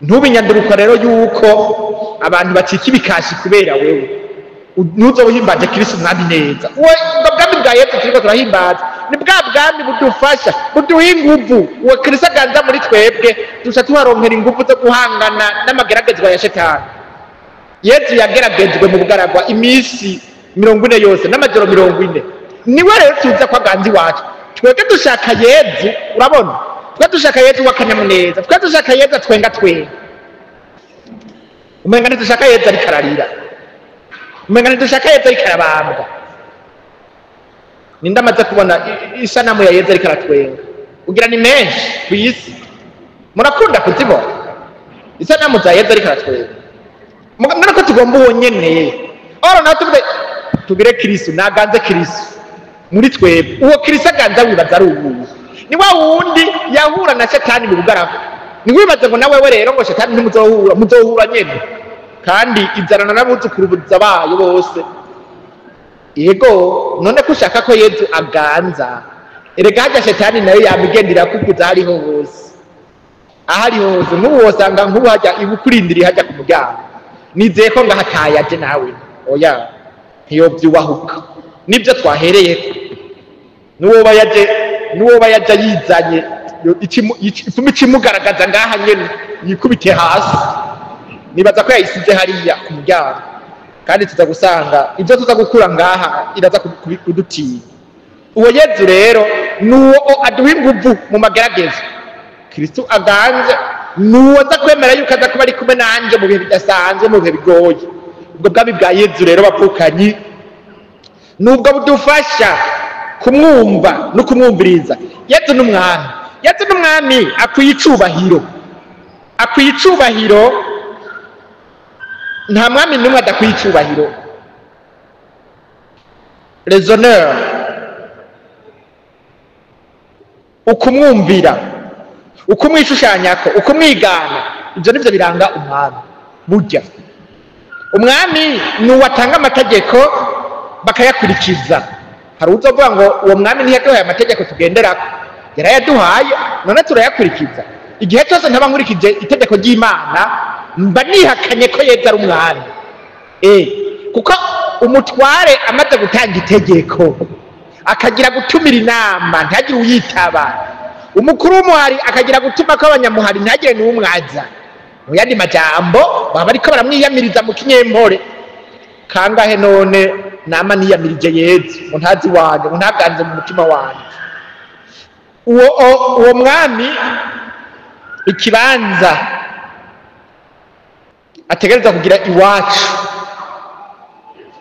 Ntubinyanduruko rero yuko abantu bacika ibikashi kubera wewe ntuzohimbaje Kristo umwami neza. Uwo ubwo bwami bwa Yesu turiko turahimbaza ni bwa bwami budufasha, buduha inguvu. Uwo Kristo aganza muri twebwe, duca tuharonkera inguvu zo guhangana n'amageragezwa ya Shetani. Yesu yageragejwe mu bugaragwa iminsi 40 yose n'amajoro 40. Niwe rero tuza ko aganza iwacu. Twebwe dushaka Yesu, urabona? Twe dushaka Yesu w'akanyamuneza, twe dushaka Yesu atwenga twenga. Umenga ntidushaka Yesu ariko ararira, umenga ntidushaka Yesu ariko arabambwa. Ninde amaze kubona isanamu ya Yesu ariko aratwenga? Ugira ni menshi ku isi, murakunda kuzibona isanamu za Yesu ariko aratwenga. Mwana ko tugomba uwo nyene. Oro nawe tuvuge tugire Kristo, naganze Kristo muri twebwe. Uwo Kristo aganza wibaza ari uwuhe? Ni wa wundi yahura na Shetani mu bugaragwa. Ntiwibaze ngo nawewe rero ngo Shetani ntimuzohura, muzohura nyene. Kandi izarana n'abuzukuruza bayo bose. Yego, none ko ushaka ko Yezu aganza, erega harya Shetani nayo yamigendera kukuza hariho hose. Ahariho hose, nk'ubu wosanga nk'ubu hajya ibukurindiriye hajya ku muryango. Nizeye ko ngahataye aje nawe. Oya, ntiyovyubahuka. Nibyo twahereyeko. Nuwoba yaje, nuwoba yaje yizanye, ifumi ikimugaragaza ngaha nyene, yikubite hasi. Nibaza ko yayisize hariya ku muryango. Kandi tuza gusanga ibyo tuza gukura ngaha iraza kudutinya. Uwo Yezu rero nuwo aduha inguvu mu mageragezo. Kristo aganze nuwo aza kwemera yuko aza kuba ari kumwe nanje mu bihe bidasanzwe, mu bihe bigoye. Ubwo bwami bwa Yezu rero bavukanyi nubwo budufasha kumwumva no kumwumviriza. Yezu n'umwami, Yezu n'umwami akwiye icubahiro, akwiye icubahiro. Nta mwami n'umwe adakwiye icubahiro. Les honneurs, ukumwumvira, ukumwishushanyako, ukumwigana, ibyo nivyo biranga umwami. Burya umwami ni uwatanga amategeko bakayakurikiza. Hari uzovuga ngo uwo mwami ntiyaduhaye amategeko tugenderako, yarayaduhaye none turayakurikiza. Igihe cyose ntaba nkurikije itegeko ry'Imana mba nihakanye ko Yezu ari umwami. Kuko umutware amaze gutanga itegeko akagira gutumira inama ntihagire uyitaba, umukuru w'umuhari akagira gutuma ko abanyamuhari ntihagire n'umwaza. Mu yandi majambo baba bariko baramwiyamiriza mu kinyempore. Kangahe none nama niyamirije Yezu ngo ntazi wanje, ngo ntaganze mu mutima wanje. Uwo mwami ikibanza ategereza kugira iwacu,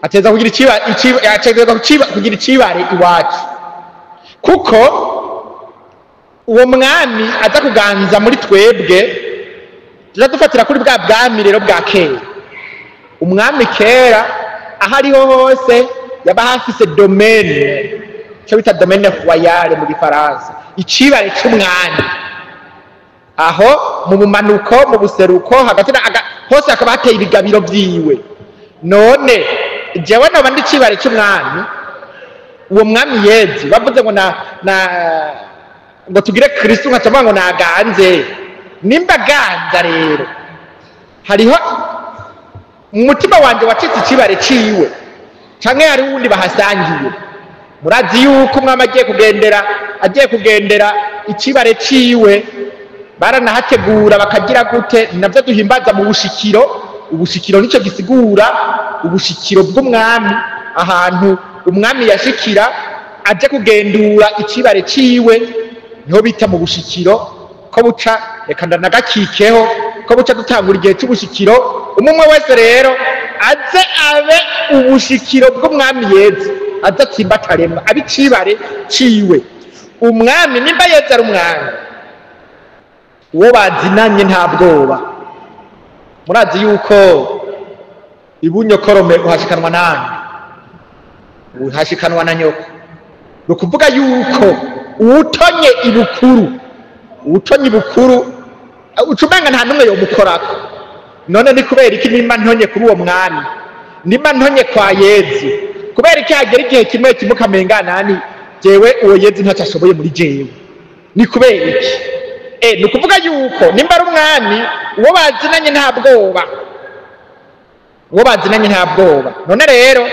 ategereza kugira iciba, iciba, ategereza kuciba, kugira icibare iwacu, kuko uwo mwami aza kuganza muri twebwe. Tuza dufatira kuri bwa bwami rero bwa kera. Umwami kera aho ariho hose yaba hafise domaine, icyo bita domaine royale mu gifaransa, icibare c'umwami. Aho mu bumanuko, mu buseruko, hagati na hose hakaba hateye ibigabiro vyiwe. None jewe noba ndi icibare c'umwami, uwo mwami Yezu bavuze ngo na, na ngo tugire Kristo nkaca mvuga ngo naganze. Nimba ganza rero hariho Umutima wanje wacitse icibare ciwe canke hari uwundi bahasangiye? Murazi yuko umwami agiye kugendera icibare ciwe, baranahategura bakagira gute? Navyo duhimbaza mu bushikiro. Ubushikiro nico gisigura ubushikiro bw'umwami, ahantu umwami yashikira aje kugendura icibare ciwe, niho bita mu bushikiro. Ko buca, reka ndanagakikeho, ko buca dutangura igihe c'ubushikiro. Umwe wese rero aze abe ubushikiro bw'umwami Yezu, aze atsimbataremwa, abe icibare ciwe. Umwami, nimba Yezu ari umwami, uwo bazinanye nta bwoba. Murazi yuko ibunyokorome uhashikanwa nande? Uhashikanwa na nyoko. Ni ukuvuga yuko uwutonye ibukuru, uwutonye ibukuru, uca umenga nta n'umwe yomukorako. None ni kubera iki, nimba ntonye kuri uwo mwami, nimba ntonye kwa Yezu, kubera iki hagera igihe kimwe kimwe ukamenga nani jewe uwo Yezu ntacyo ashoboye muri jewe? Ni kubera iki? Ni ukuvuga yuko nimba ari umwami, uwo bazinanye nta bwoba, uwo bazinanye nta bwoba. None rero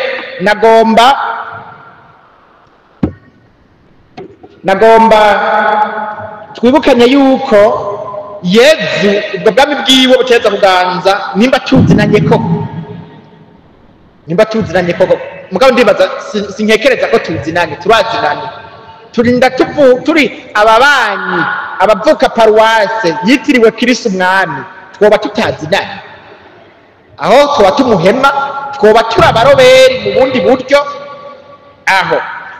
nagomba twibukanye yuko Yezu ubwo bwami bwiwe butegerezwa kuganza nimba tuzinanye koko, nimba tuzinanye koko. Mugabo ndibaza, sinkekereza ko tuzinanye, turazinanye, turinda turi ababanyi, abavuka paruwase yitiriwe Kristo Umwami, twoba tutazinanye? Aho twoba tumuhema, twoba turi abaroberi mu bundi buryo. Aho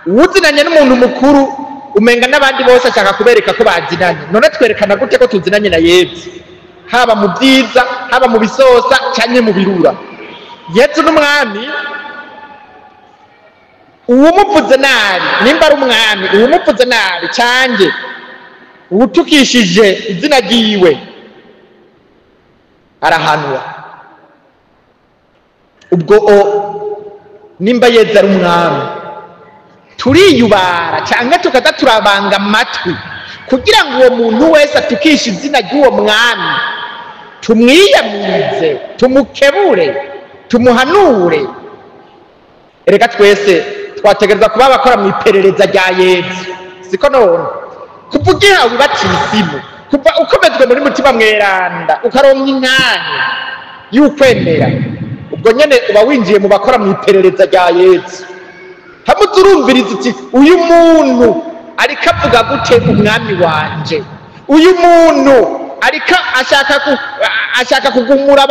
uwuzinanye n'umuntu mukuru, umenga n'abandi bose ashaka kubereka ko bazinanye. None twerekana gute ko tuzinanye na Yezu, haba mu byiza, haba mu bisosa canke mu birura? Yezu n'umwami. Uwumuvuze nabi, nimba ari umwami, uwumuvuze nabi canke uwutukishije izina ryiwe arahanwa. Ubwo o nimba Yezu ari umwami, turiyubara cyangwa tukaza turabanga amatwi kugira ngo uwo muntu wese atukishe izina ry'uwo mwami tumwiyamirize, tumukebure, tumuhanure? Erega twese twategereza kuba abakora mu iperereza rya Yezu, siko? None kuva ugihawe ibatisimu, kuva ukomejwe muri Mutima Mweranda, ukaronka inkanya y'ukwemera, ubwo nyene uba winjiye mu bakora mu iperereza rya Yezu. Hamwe urumviriza uti: "Uyu muntu ariko avuga gute umwami wanje? Uyu muntu ariko ashaka kugumura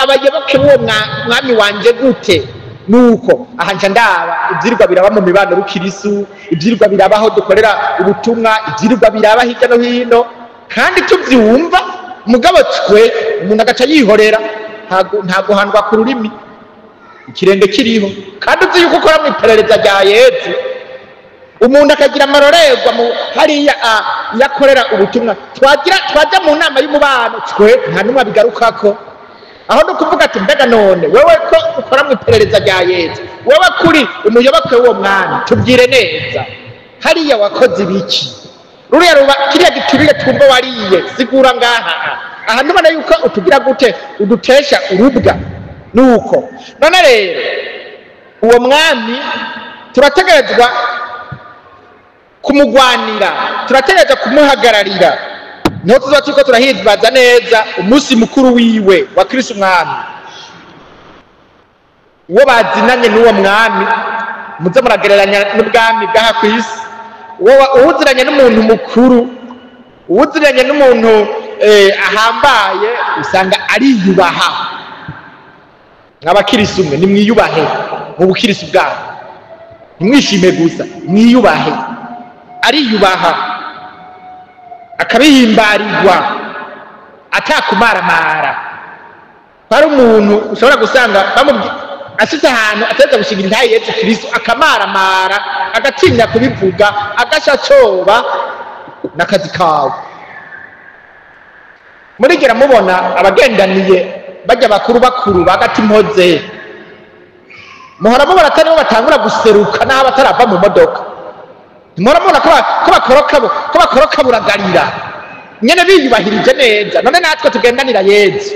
abayoboke b'uwo mwami wanje gute?" Nuko aha nca ndaba ivyirwa biraba mu mibano rukirisu, ivyirwa biraba aho dukorera ubutumwa, ivyirwa biraba hirya no hino, kandi tuvyumva, mugabo twe umuntu agaca yihorera, nta guhandwa ku rurimi, ikirenge kiriho, kandi uzi yuko ukora mu iperereza rya Yezu. Umuntu akagira amarorerwa mu hariya iyo akorera ubutumwa, twagira twajya mu nama y'umubano, twe nta n'umwe abigarukako. Aho ni ukuvuga ati: "Mbega none wewe ko ukora mu iperereza rya Yezu, wewe kuri umuyoboke w'uwo mwami, tubwire neza, hariya wakoze ibiki? Ruriya ruba kiriya giturire twumva wariye, sigura ngaha." Aha ntubona yuko utugira gute, udutesha urubwa? Nuko none rero uwo mwami turategerezwa kumugwanira, turategerezwa kumuhagararira. Niho tuzoba turiko turahimbaza neza umunsi mukuru wiwe wa Kristo Umwami. Uwo bazinanye n'uwo mwami, muze muragereranya n'ubwami bw'aha ku isi. Uwuziranye n'umuntu mukuru, uwuziranye n'umuntu ahambaye, usanga ariyubaha. Nk'abakirisi umwe, nimwiyubahe mu bukirisi bwanyu, ntimwishime gusa, mwiyubahe. Ariyubaha, akabihimbarirwa atakumaramara. Hari umuntu ushobora gusanga ashitse ahantu ategerezwa gushingira intahe Yezu Kristo, akamaramara, agatinya kubivuga, agasha coba n'akazi kawe. Murigera mubona abagendaniye bajya bakuru bakuru bagati impoze, muhora mubona atari bo batangura guseruka n'aho batarava mu modoka? Muhora mubona ko bakoroka buragarira nyene biyubahirije neza? None natwe tugendanira Yezu,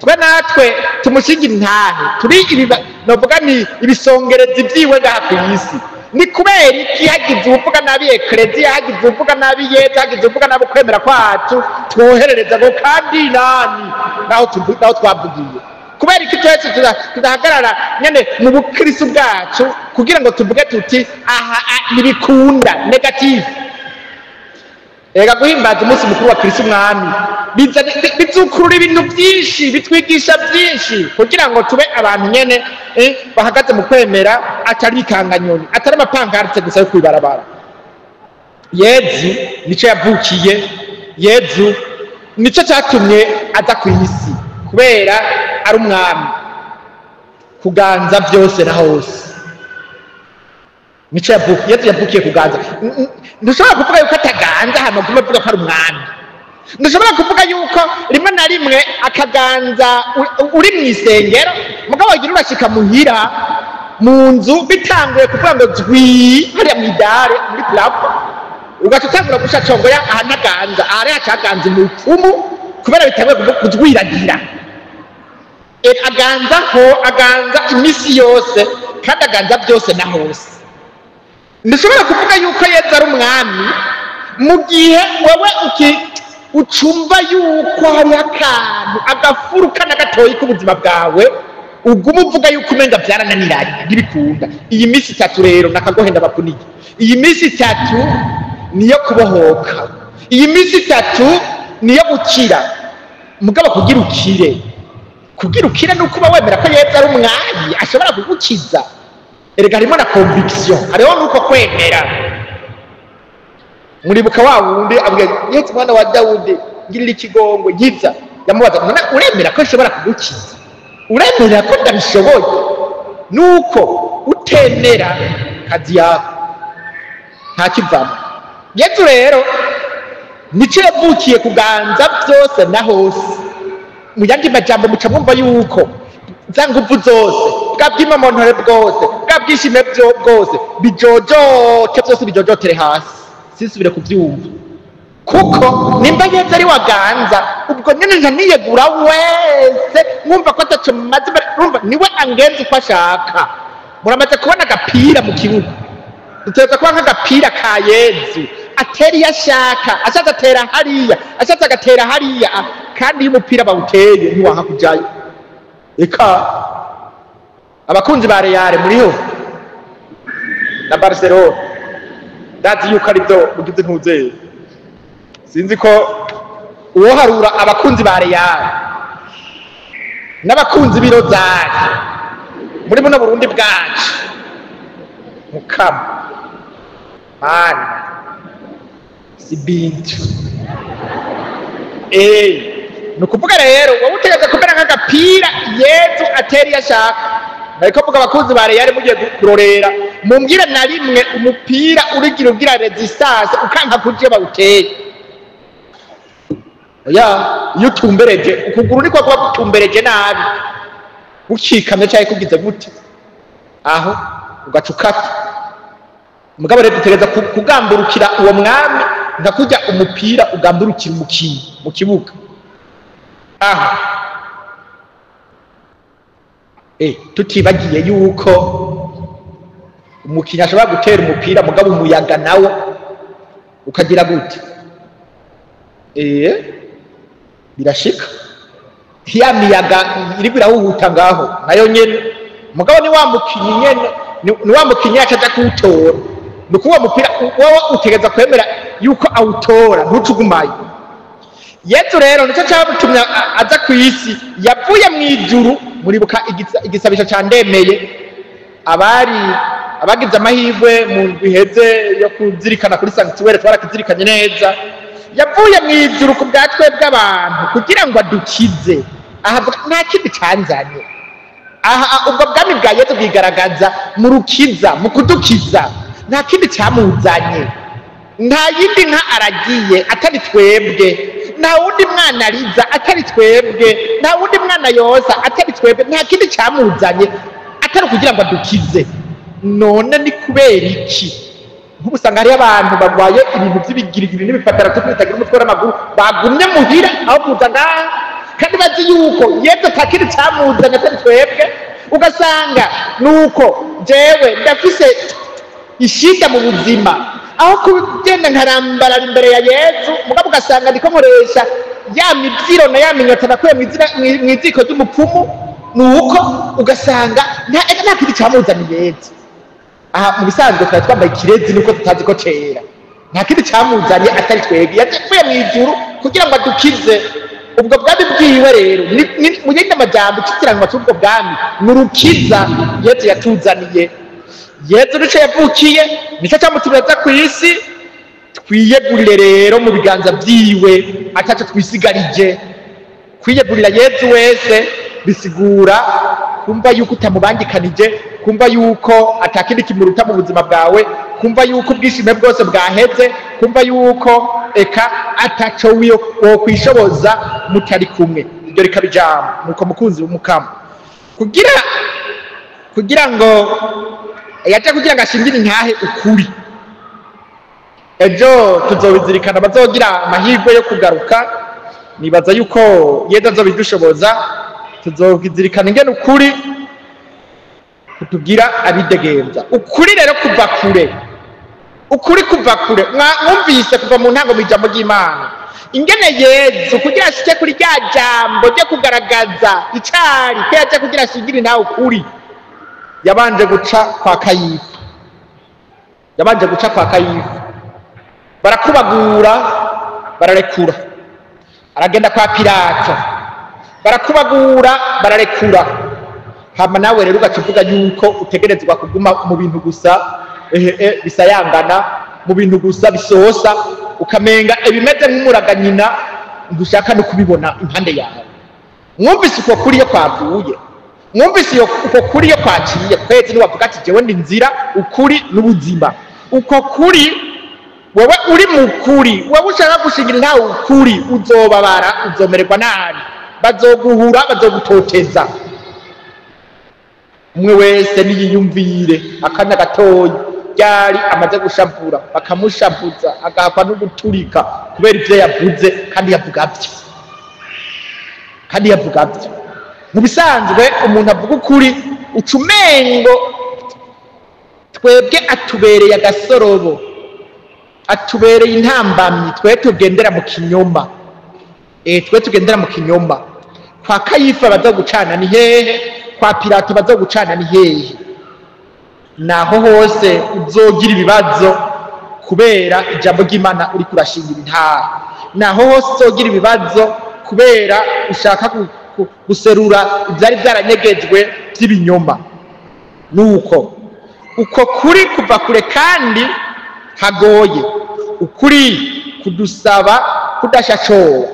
Twe natwe tumushingira intahe, turi novuga ni ibisongerezi vyiwe ngaha kw'isi. Ni kubera iki hagize uwuvuga nabi ekleziya, hagize uwuvuga nabi Yezu, hagize uwuvuga nabi ukwemera kwacu, twoherereza ngo kandi nani naho twavugiye? Kubera iki twese tudahagarara nyene mu bukristo bwacu kugira ngo tuvuge tuti aha ntibikunda negative? Ega guhimbaza umunsi mukuru wa Kristo Umwami bizukurura ibintu byinshi, bitwigisha byinshi kugira ngo tube abantu nyene bahagaze mu kwemera, atari ikanganyoni, atari amapankarite gusa yo kwibarabara. Yezu nico yavukiye, Yezu nico cyatumye aza ku isi, kubera ari umwami kuganza byose na hose. Nico yavukiye, Yezu yavukiye kuganza. Ntushobora kuvuga yuko ataganza hano gume uvuga ko ari umwami. Ntushobora kuvuga yuko rimwe na rimwe akaganza uri mu isengero, mugabo wagira urashika muhira mu nzu bitanguye kuvuga ngo zwi hariya mu idare muri plafo, ugaca utangura gusha congoya aha ntaganza, aha rero acaganza umupfumu kubera bitanguye kuzwiragira. Aganza ho, aganza imisi yose kandi aganza byose na hose. Ntushobora kuvuga yuko Yezu ari umwami mu gihe wewe ucumva yuko hari akantu agafuruka na gatoyi k'ubuzima bwawe uguma uvuga yuko umenga byarananiranye ntibikunda. Iyi minsi itatu rero nakagohenda bakunige. Iyi minsi itatu niyo kubohoka, iyi minsi itatu niyo gukira. Mugabo kugira ukire, kugira ukire ni ukuba wemera ko Yezu ari umwami ashobora kugukiza. Erega harimo na conviction, hariho nuko kwemera. Muribuka wa wundi avuga Yezu mwana wa Dawudi ngirira ikigongwe, nkiza. Yamubaza none uremera ko nshobora kugukiza? Uremera ko ndabishoboye? Nuko utemera kazi yako nta kivamo. Yezu rero nico yavukiye kuganza byose na hose. Mu yandi majambo muca mwumva yuko za nguvu zose, bwa bw'imamontore bwose, bwa bwishime bwose, bijojote byose bijojotere hasi, sinsubire kubyumva. Kuko nimba Yezu ari waganza, ubwo nyene nca niyegura wese mwumva ko ataco maze, urumva niwe angenza uko ashaka. Muramaze kubona agapira mu kibuga, dutegerezwa kuba nk'agapira ka Yezu, atera iyo ashaka, ashatse atera hariya, ashatse agatera hariya, kandi iyo umupira bawuteye ntiwanka kujayo. Eka abakunzi ba Real muriho na Barcelona, ndazi yuko ari byo mugize ntuzeye. Sinzi ko uwoharura abakunzi ba Real n'abakunzi b'Irozari muri buno Burundi bwacu, mukama mana si bintu. Ni ukuvuga rero wowe utegereza kumera nk'agapira Yezu atera iyo ashaka. Nariko mvuga abakunzi ba Real mugiye kurorera, mumbwire na rimwe umupira urigira ugira resistance ukanka kuja iyo bawuteye. Oya, iyo utumbereje ukuguru niko kuba gutumbereje nabi, gukikamye canke kugize gute, aho ugaca ukata. Mugabo rero dutegereza kugamburukira uwo mwami nka kurya umupira ugamburukira umukinyi mu kibuga. Aho tutibagiye yuko umukinyi ashobora gutera umupira mugabo umuyaga nawo ukagira gute? Birashika ya miyaga iriko irahuhuta ngaho nayo nyene, mugabo ni wa mukinyi nyene, ni wa mukinyi acaja kuwutora. Nuko uwo mupira wowe utegereza kwemera yuko awutora, ntucugumayo. Yezu rero nico camutumye aza ku isi, yavuye mu ijuru. Muribuka igisabisho ca ndemeye, abari abagize amahirwe mu biheze yo kuzirikana kuri sanctuaire twarakizirikanye neza. Yavuye mu ijuru ku bwa twebwe abantu kugira ngo adukize. Aha nta kindi canzanye. Aha ubwo bwami bwa Yezu bwigaragaza mu rukiza, mu kudukiza. Nta kindi camuzanye, nta yindi nka aragiye atari twebwe, nta wundi mwana ariza atari twebwe, nta wundi mwana yoza atari twebwe. Nta kindi camuzanye atari kugira ngo adukize. None ni kubera iki nk'ubu usanga hariyo abantu barwaye ibintu by'ibigirigiri n'ibifatara byo kwitagira umutwe w'amaguru bagumye muhira aho kuza ngaha? Kandi bazi yuko Yezu atakindi camuzanye atari twebwe. Ugasanga nuko jewe ndafise ishida mu buzima, aho kugenda nkarambarara imbere ya Yezu, mugabo ugasanga ndiko nkoresha ya mivyiro na ya minyota nakuye mw'iziko ry'umupfumu. Nuko ugasanga nta kindi camuzaniye Yezu. Aha mu bisanzwe twari twambaye ikirezi nuko tutazi ko cera, nta kindi camuzanye atari twebwe. Yavuye mw'ijuru kugira ngo adukize. Ubwo bwami bwiwe rero mu yindi majambo, ikirango cy'ubwo bwami ni urukiza Yezu yatuzaniye. Yezu nico yavukiye, nico cyamutumye aza ku isi. Twiyegurire rero mu biganza vyiwe ataco twisigarije. Kwiyegurira Yezu wese bisigura kumva yuko utamubangikanije, kumva yuko atakindi kimuruta mu buzima bwawe, kumva yuko ubwishime bwose bwaheze, kumva yuko eka ataco wokwishoboza mutari kumwe. Iryo rikaba ijambo. Nuko mukunzi w'Umukama, kugira ngo yaje kugira ngo ashingire intahe ukuri. Ejo tuzobizirikana, bazogira amahirwe yo kugaruka. Nibaza yuko Yezu azobidushoboza, tuzobizirikana ingene ukuri kutugira abidegemvya. Ukuri rero kuva kure, ukuri kuva kure. Mwumvise kuva mu ntango mw'ijambo ry'Imana ingene Yezu kugira ashike kuri rya jambo ryo kugaragaza icari ko yaje kugira ashingire intahe ukuri, yabanje guca kwa Kayifa. Yabanje guca kwa Kayifa, barakubagura bararekura. Aragenda kwa Pilato, barakubagura bararekura. Hama nawe rero ugaca uvuga yuko utegerezwa kuguma mu bintu gusa bisayangana, mu bintu gusa bisosa, ukamenga ibimeze nk'umuraga nyina ntushaka no kubibona impande yawe. Mwumvise uko kuri yo kwavuye, mwumvise uko kuri yo kwaciye. Kwezi niwavuga ati jewe ndi nzira, ukuri n'ubuzima. Uko kuri wewe uri mu kuri, wewe ushaka gushingira ntawe ukuri, uzobabara, uzomererwa nabi, bazoguhura, bazogutoteza. Umwe wese niyiyumvire akanya gatoyi ryari amaze gushavura, bakamushavuza agahakwa no guturika kubera ivyo yavuze, kandi yavuga vyo, kandi yavuga vyo. Mu bisanzwe umuntu avuga ukuri ucumengo twebwe atubereye agasorobo, atubereye intambamyi, twe tugendera mu kinyoma. Twe tugendera mu kinyoma. Kwa Kayifa bazogucana ni hehe? Kwa Pilato bazogucana ni hehe? Naho hose uzogira ibibazo kubera ijambo ry'Imana uri kurashingira intahe. Naho hose uzogira ibibazo kubera ushaka guserura ivyari vyaranyegejwe vy'ibinyoma. Nuko uko kuri kuva kure kandi hagoye. Ukuri kudusaba kudashashora.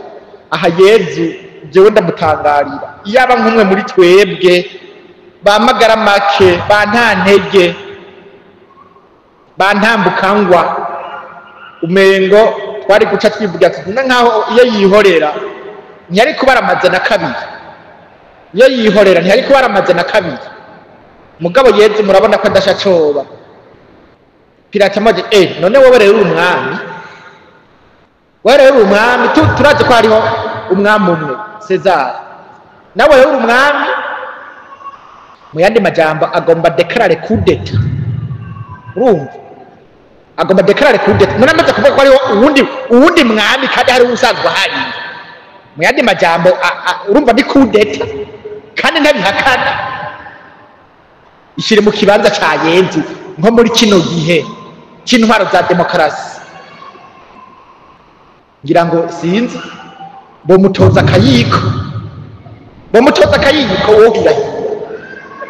Aha Yezu jewe ndamutangarira, iyaba nk'umwe muri twebwe ba magara make, ba nta ntege, ba ntambukangwa, umengo twari guca twivuga tuti nkaho iyo yihorera ntiyari kuba aramaze na kabiri, iyo yihorera ntiyari kuba aramaze na kabiri. Mugabo Yezu murabona ko adashacoba. Pilato amaze none wowe rero uri umwami, wowe rero uri umwami, turazi ko hariho umwami umwe Cesar, nawe rero uri umwami. Mu yandi majambo agomba declare coup d'etat. Urumva agomba declare coup d'etat. None amaze kuvuga ko hariho uwundi mwami kandi hari usanzwe ahari. Mu yandi majambo urumva ni coup d'etat kandi ntabihakana. Ishire mu kibanza ca Yezu nko muri kino gihe c'intwaro za demokarasi, ngira ngo sinzi bomutoza akayiko, bomutoza akayiko wohirahira.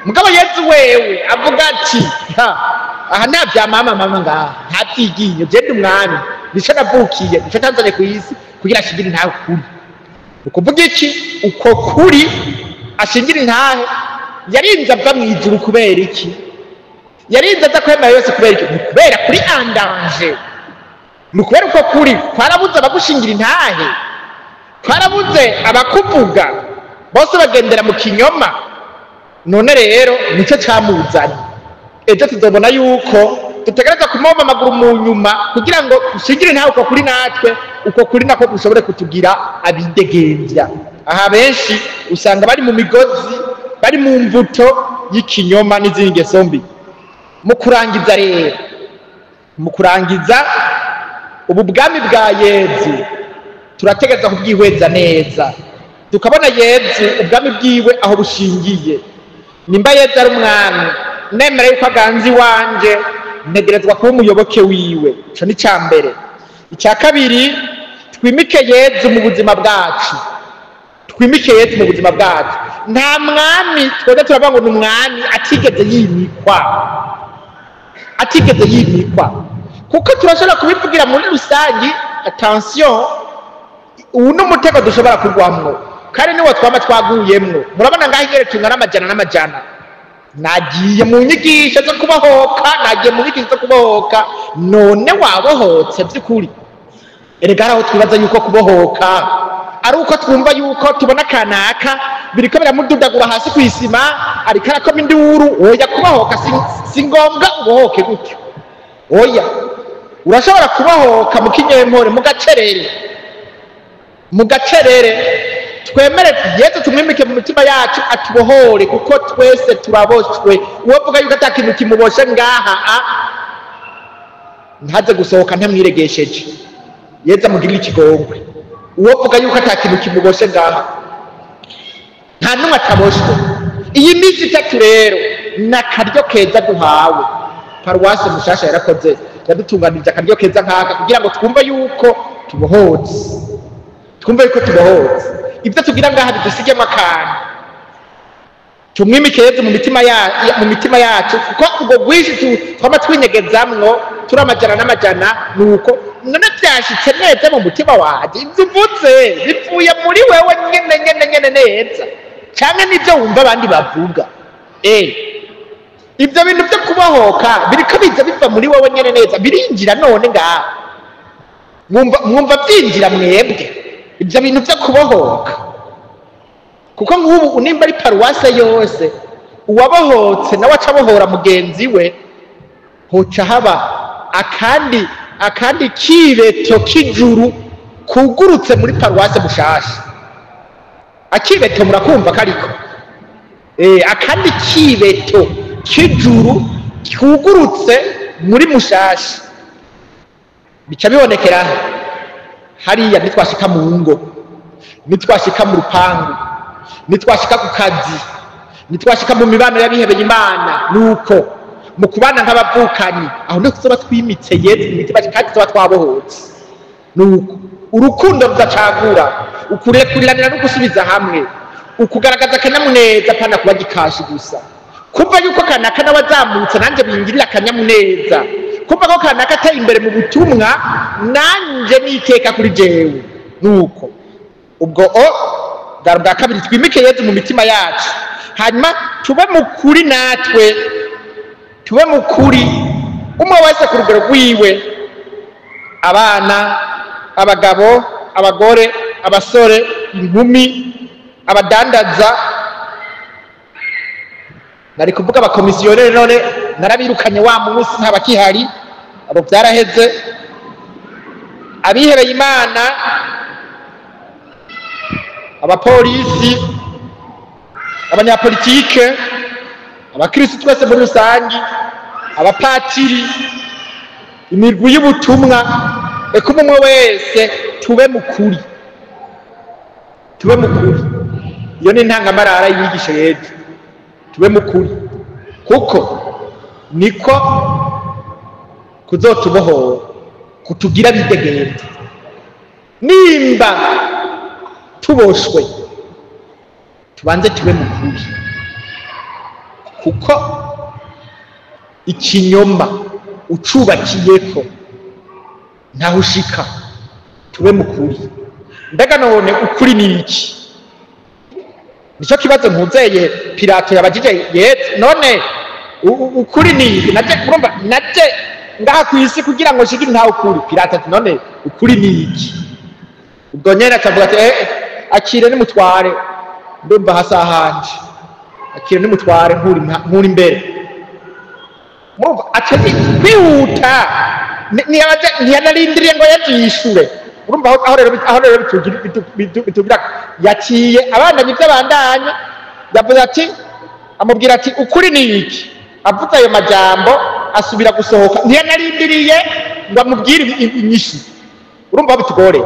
Mugabo Yezu wewe avuga ati aha nta vya mama mama ngaha, nta vyiginyo, je ndi umwami, nico navukiye, nico tanzanye kw'isi kugira ashingire intahe ukuri. Ukuvuga iki? Uko kuri ashingira intahe yarinze ava mw'ijuru kubera iki? Yarinze aza kwemera yose kubera iki? Ni kubera kuri andanje, ni ukubera uko kuri kwarabuze abagushingira intahe, kwarabuze abakuvuga, bose bagendera mu kinyoma. None rero nico camuzanye. Ejo tuzobona yuko dutegerezwa kumoma amaguru mu nyuma kugira ngo dushingire intahe uko kuri natwe, uko kuri nako gushobore kutugira abidegemvya. Aha benshi usanga bari mu migozi, bari mu mvuto y'ikinyoma n'izindi ngeso mbi. Mu kurangiza rero, mu kurangiza ubu bwami bwa Yezu turategereza kubwihweza neza, tukabona Yezu ubwami bwiwe aho bushingiye. Nimba Yezu ari umwami, nemera yuko aganza iwanje, ntegerezwa kuba umuyoboke wiwe. Ico ni ica mbere. Icya kabiri, twimike Yezu mu buzima bwacu. Twimike Yezu mu buzima bwacu. Nta mwami twebwe turavuga ngo ni umwami atigeze yimikwa, atigeze yimikwa, kuko turashobora kubivugira muri rusangi. Attention, ubu ni umutego dushobora kugwamwo, kandi niwo twaba twaguyemwo. Murabona ngaho ingere tungana amajana n'amajana. Nagiye mu nyigisho zo kubohoka, nagiye mu nyigisho zo kubohoka, none wabohotse by'ukuri? Erega hari aho twibaza yuko kubohoka ari uko twumva yuko tubona kanaka biriko biramududagura hasi kw'isima, ariko arakoma induru. Oya, kubohoka si ngombwa ubohoke gutyo. Oya, urashobora kubohoka mu kinyempore, mu gacerere, mu gacerere. Twemere Yezu, tumwimike mu mitima yacu, atubohore, kuko twese turaboshwe. Uwo avuga yuko ata kintu kimuboshe ngaha, ntaze gusohoka ntamwiregesheje. Yezu amugirire ikigongwe. Uwo avuga yuko ata kintu kimuboshe ngaha, nta n'umwe ataboshwe. Iyi minsi itatu rero ni akaryo keza duhawe. Paruwasi Mushasha yarakoze, yadutunganirije akaryo keza nk'aka kugira ngo twumve yuko tubohotse, twumve yuko tubohotse. Ibyo tugira ngaha bidusigemo akantu. Tumwimike Yezu mu mitima yacu, kuko ubwo bwinshi twaba twinyegezamwo turi amajana n'amajana. Nuko none byashitse neza mu mutima wanjye, ibyo uvuze bivuye muri wewe nyene nyene nyene neza, canke nibyo wumva abandi bavuga? Ibyo bintu byo kubohoka biriko biza biva muri wewe nyene neza, birinjira none ngaha. Mwumva byinjira mwebwe ibyo bintu byo kubohoka? Kuko nk'ubu nimba ari paruwase yose, uwabohotse nawe aca abohora mugenzi we, hoca haba akandi kibeto k'ijuru kugurutse muri paruwase Mushasha. Akibeto murakumva kariko, akandi kibeto k'ijuru kugurutse muri Mushasha, bica bibonekera hariya. Nitwashika mu ngo, nitwashika mu rupangu, nitwashika ku kazi, nitwashika mu mibano y'abihebeye Imana, nuko mu kubana nk'abavukanyi, aho niho tuzoba twimitse Yezu mu mitima kandi tuzoba twabohotse. Nuko urukundo rudacagura, ukurekuriranira no gusubiza hamwe, ukugaragaza akanyamuneza, apana kuba gikashi gusa. Kumva yuko kanaka nawe azamutse, nanjye bingirira akanyamuneza. Kumva ko kanaka ateye imbere mu butumwa, nanjye niteka kuri jewe. Nuko ubwo o bwa bwa kabiri, twimike Yezu mu mitima yacu, hanyuma tube mu kuri, natwe tube mu kuri, umwe wese ku rugero rwiwe: abana, abagabo, abagore, abasore, inkumi, abadandaza. Nari kuvuga abakomisiyoneri, none narabirukanye wa munsi, ntabakihari abo, byaraheze. Abihebeye Imana, abapolisi, abanyapolitike, abakristu twese muri rusangi, abapatiri, imirwi y'ubutumwa, eka umwe wese tube mu kuri, tube mu kuri. Iyo ni intangamarara y'inyigisho y'ejo. Tube mu kuri, kuko niko kuzotubohora, kutugira bidegembya. Nimba tuboshwe, tubanze tube mu kuri, kuko ikinyoma ucubakiyeko ntaho ushika. Tube mu kuri. Mbega none ukuri ni iki? Nicyo kibazo ntuzeye Pilato yabajije Yesu: none ukuri ni iki? Naje, urumva, naje ngaha ku isi kugira ngo nshigire ntawe ukuri. Pilato ati: none ukuri ni iki? Ubwo nyene akavuga ati: akire nimutware, ndumva hasi ahanje, akire nimutware, nkuri imbere. Murumva aca kwihuta, ntiyanarindiriye ngo Yezu yishure. Urumva aho rero bitugira Yaciye abandanya ibyo abandanya, yavuze ati, amubwira ati ukuri ni iki. Avuze ayo majambo asubira gusohoka, ntiyanarindiriye ngo amubwire inyishu. Urumva bitugore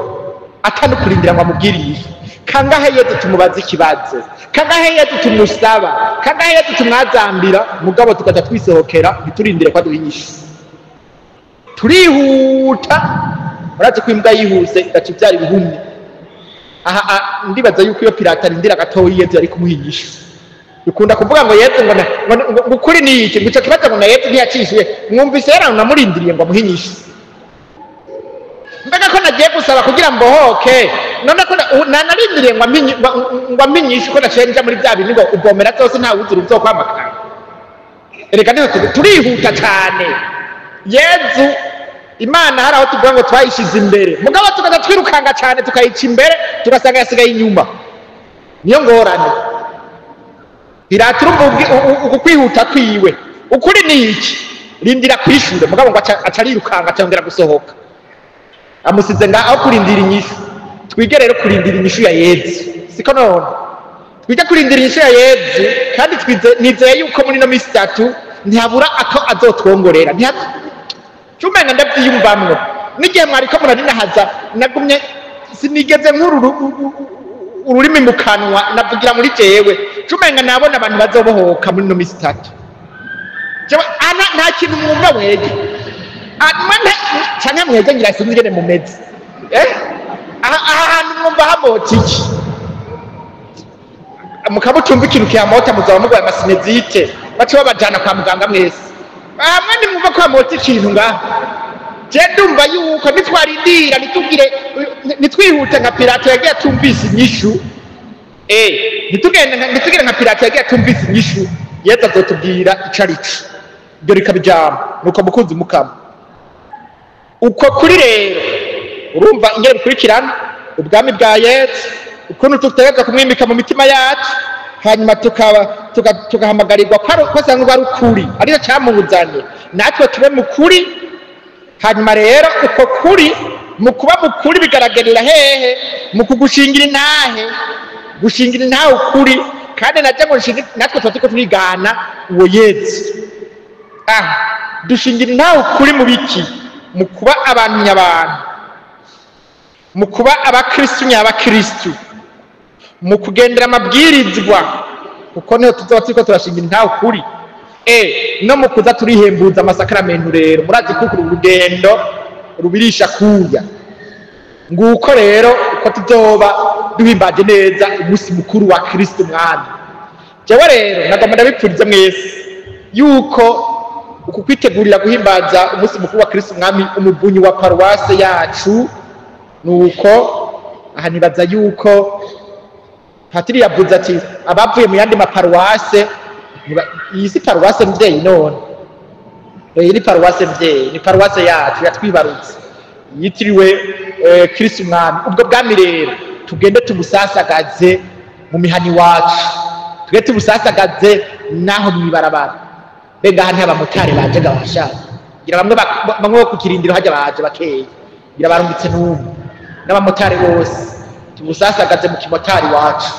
atanukurindira ngo amubwire inyishu. Kangahe Yezu tumubaza ikibazo, kangahe Yezu tumusaba, kangahe Yezu tumwazambira, mugabo tukaja twisohokera ntiturindire ko aduha inyishu. Turihuta, murazi ko imbwa yihuse igaca ivyara ibihumye. Aha ndibaza yuko iyo Pilato arindira gatoyi Yezu yari kumuha inyishu. Dukunda kuvuga ngo Yezu ngo ukuri ni iki, ngo ico kibazo ngo na Yezu ntiyacishuye. Mwumvise yari anamurindiriye ngo amuhe inyishu. Mbega ko nagiye gusaba kugira mbohoke, none ko nanarindiriye ngo ampe inyishu, ko naciye nja muri bya bintu ngo uvomera zose nta wuzura uzokwamakana. Erega niho turihuta cane. Yezu Imana hari aho tuvuga ngo twayishize imbere, mugabo tukaza twirukanga cane tukayica imbere, tugasanga yasigaye inyuma. Niyo ngorane. Pilato urumva uku kwihuta kwiwe, ukuri ni iki, rindira kwishure, mugabo ngo aca arirukanga acongera gusohoka. Amusize nga aho kurindira inyishu. Twige rero kurindira inyishu ya Yezu, siko none? Twige kurindira inyishu ya Yezu, kandi nizeye yuko muri no minsi itatu ntihabura ako azotwongorera. Cumenga ndavyiyumvamwo. N'igihe mwariko muraninahaza, nagumye sinigeze nkuru ururimi mu kanwa, navugira muri jewe. Cumenga nabona abantu bazobohoka muri no minsi itatu. Jewe ana nta kintu mwumva mwege. Canke mwege ngira sinzi ingene mumeze. Aha hantu mwumva hamota iki? Mukamutumva ikintu kihamota muzaba mugwaye amasinezite, bace babajana kwa muganga mwese. Hamwe nimwumva ko hamota ikintu ngaha. Je ndumva yuko nitwarindira, nitugire, nitwihute nka Pilato yagiye atumvise inyishu. Nitugire nka Pilato yagiye atumvise inyishu, Yezu azotubwira ico ari co. Ibyo rikaba ijambo. Nuko mukunzi mukama. Uko kuri rero, urumva ingene bikurikirana, ubwami bwa Yezu, ukuntu dutegerezwa kumwimika mu mitima yacu, hanyuma tugahamagarirwa ko asanzwe ari ukuri, arico camuzanye, natwe tube mu kuri. Hanyuma rero uko kuri, mu kuba mu kuri bigaragarira hehe? Mu kugushingira intahe, gushingira intahe ukuri, kandi naje ngo natwe tuba turiko turigana uwo Yezu. Dushingira intahe ukuri mu biki? Mu kuba abantu nyabantu, mu kuba abakristu nyabakristu, mu kugendera amabwirizwa, kuko niho tuzoba turiko turashingira intahe ukuri. No mu kuza turihembuza amasakramentu rero, murazi ko uru rugendo rubirisha kuya. Nguko rero uko tuzoba duhimbaje neza umunsi mukuru wa Kristo Mwami. Jewe rero nagomba ndabipfurize mwese yuko uku kwitegurira guhimbaza umunsi mukuru wa Kristo Mwami, umuvunyi wa paruwase yacu, nuko aha nibaza yuko Patiri yavuze ati abavuye mu yandi maparuwase, iyi si paruwase mvyeyi none. Iyi ni paruwase mvyeyi, ni paruwase yacu yatwibarutse, yitiriwe Kristo Mwami. Ubwo bwami rero tugende tubusasagaze mu mihani wacu, tugende tubusasagaze naho mwibarabara. Benga hano abamotari baje gabasha, ngira bamwe bo kukirindiro hajya baje bakeye, ngira barungitse n'umwe n'abamotari bose, tubusasagaze mu kimotari wacu.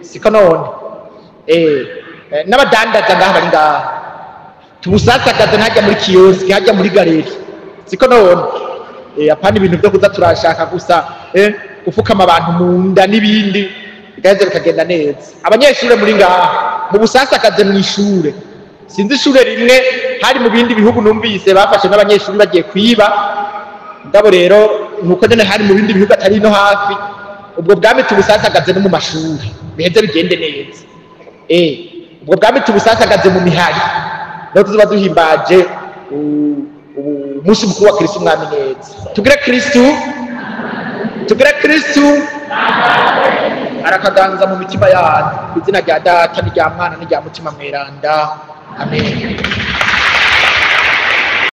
Siko none? N'abadandaza ngaha bari ngaha, tubusasagaze hajya muri kioski, hajya muri galeri, siko none? Apana ibintu byo kuza turashaka gusa gufukama abantu mu nda n'ibindi, bigaheza bikagenda neza. Abanyeshure muri ngaha mu busasakaze mu ishure, sinzi ishure rimwe hari mu bindi bihugu numvise bafashe n'abanyeshuri bagiye kwiba, mugabo rero nuko nyene hari mu bindi bihugu atari no hafi. Ubwo bwami tubusasagaze no mu mashuri, biheze bigende neza. Ubwo bwami tubusasagaze mu mihari, niho tuzoba duhimbaje umunsi mukuru wa Kristo Mwami neza. Tugire Kristo, tugire Kristo arakaganza mu mitima yanyu, ku izina rya Data n'irya Mwana n'irya Mutima Mweranda. Amen.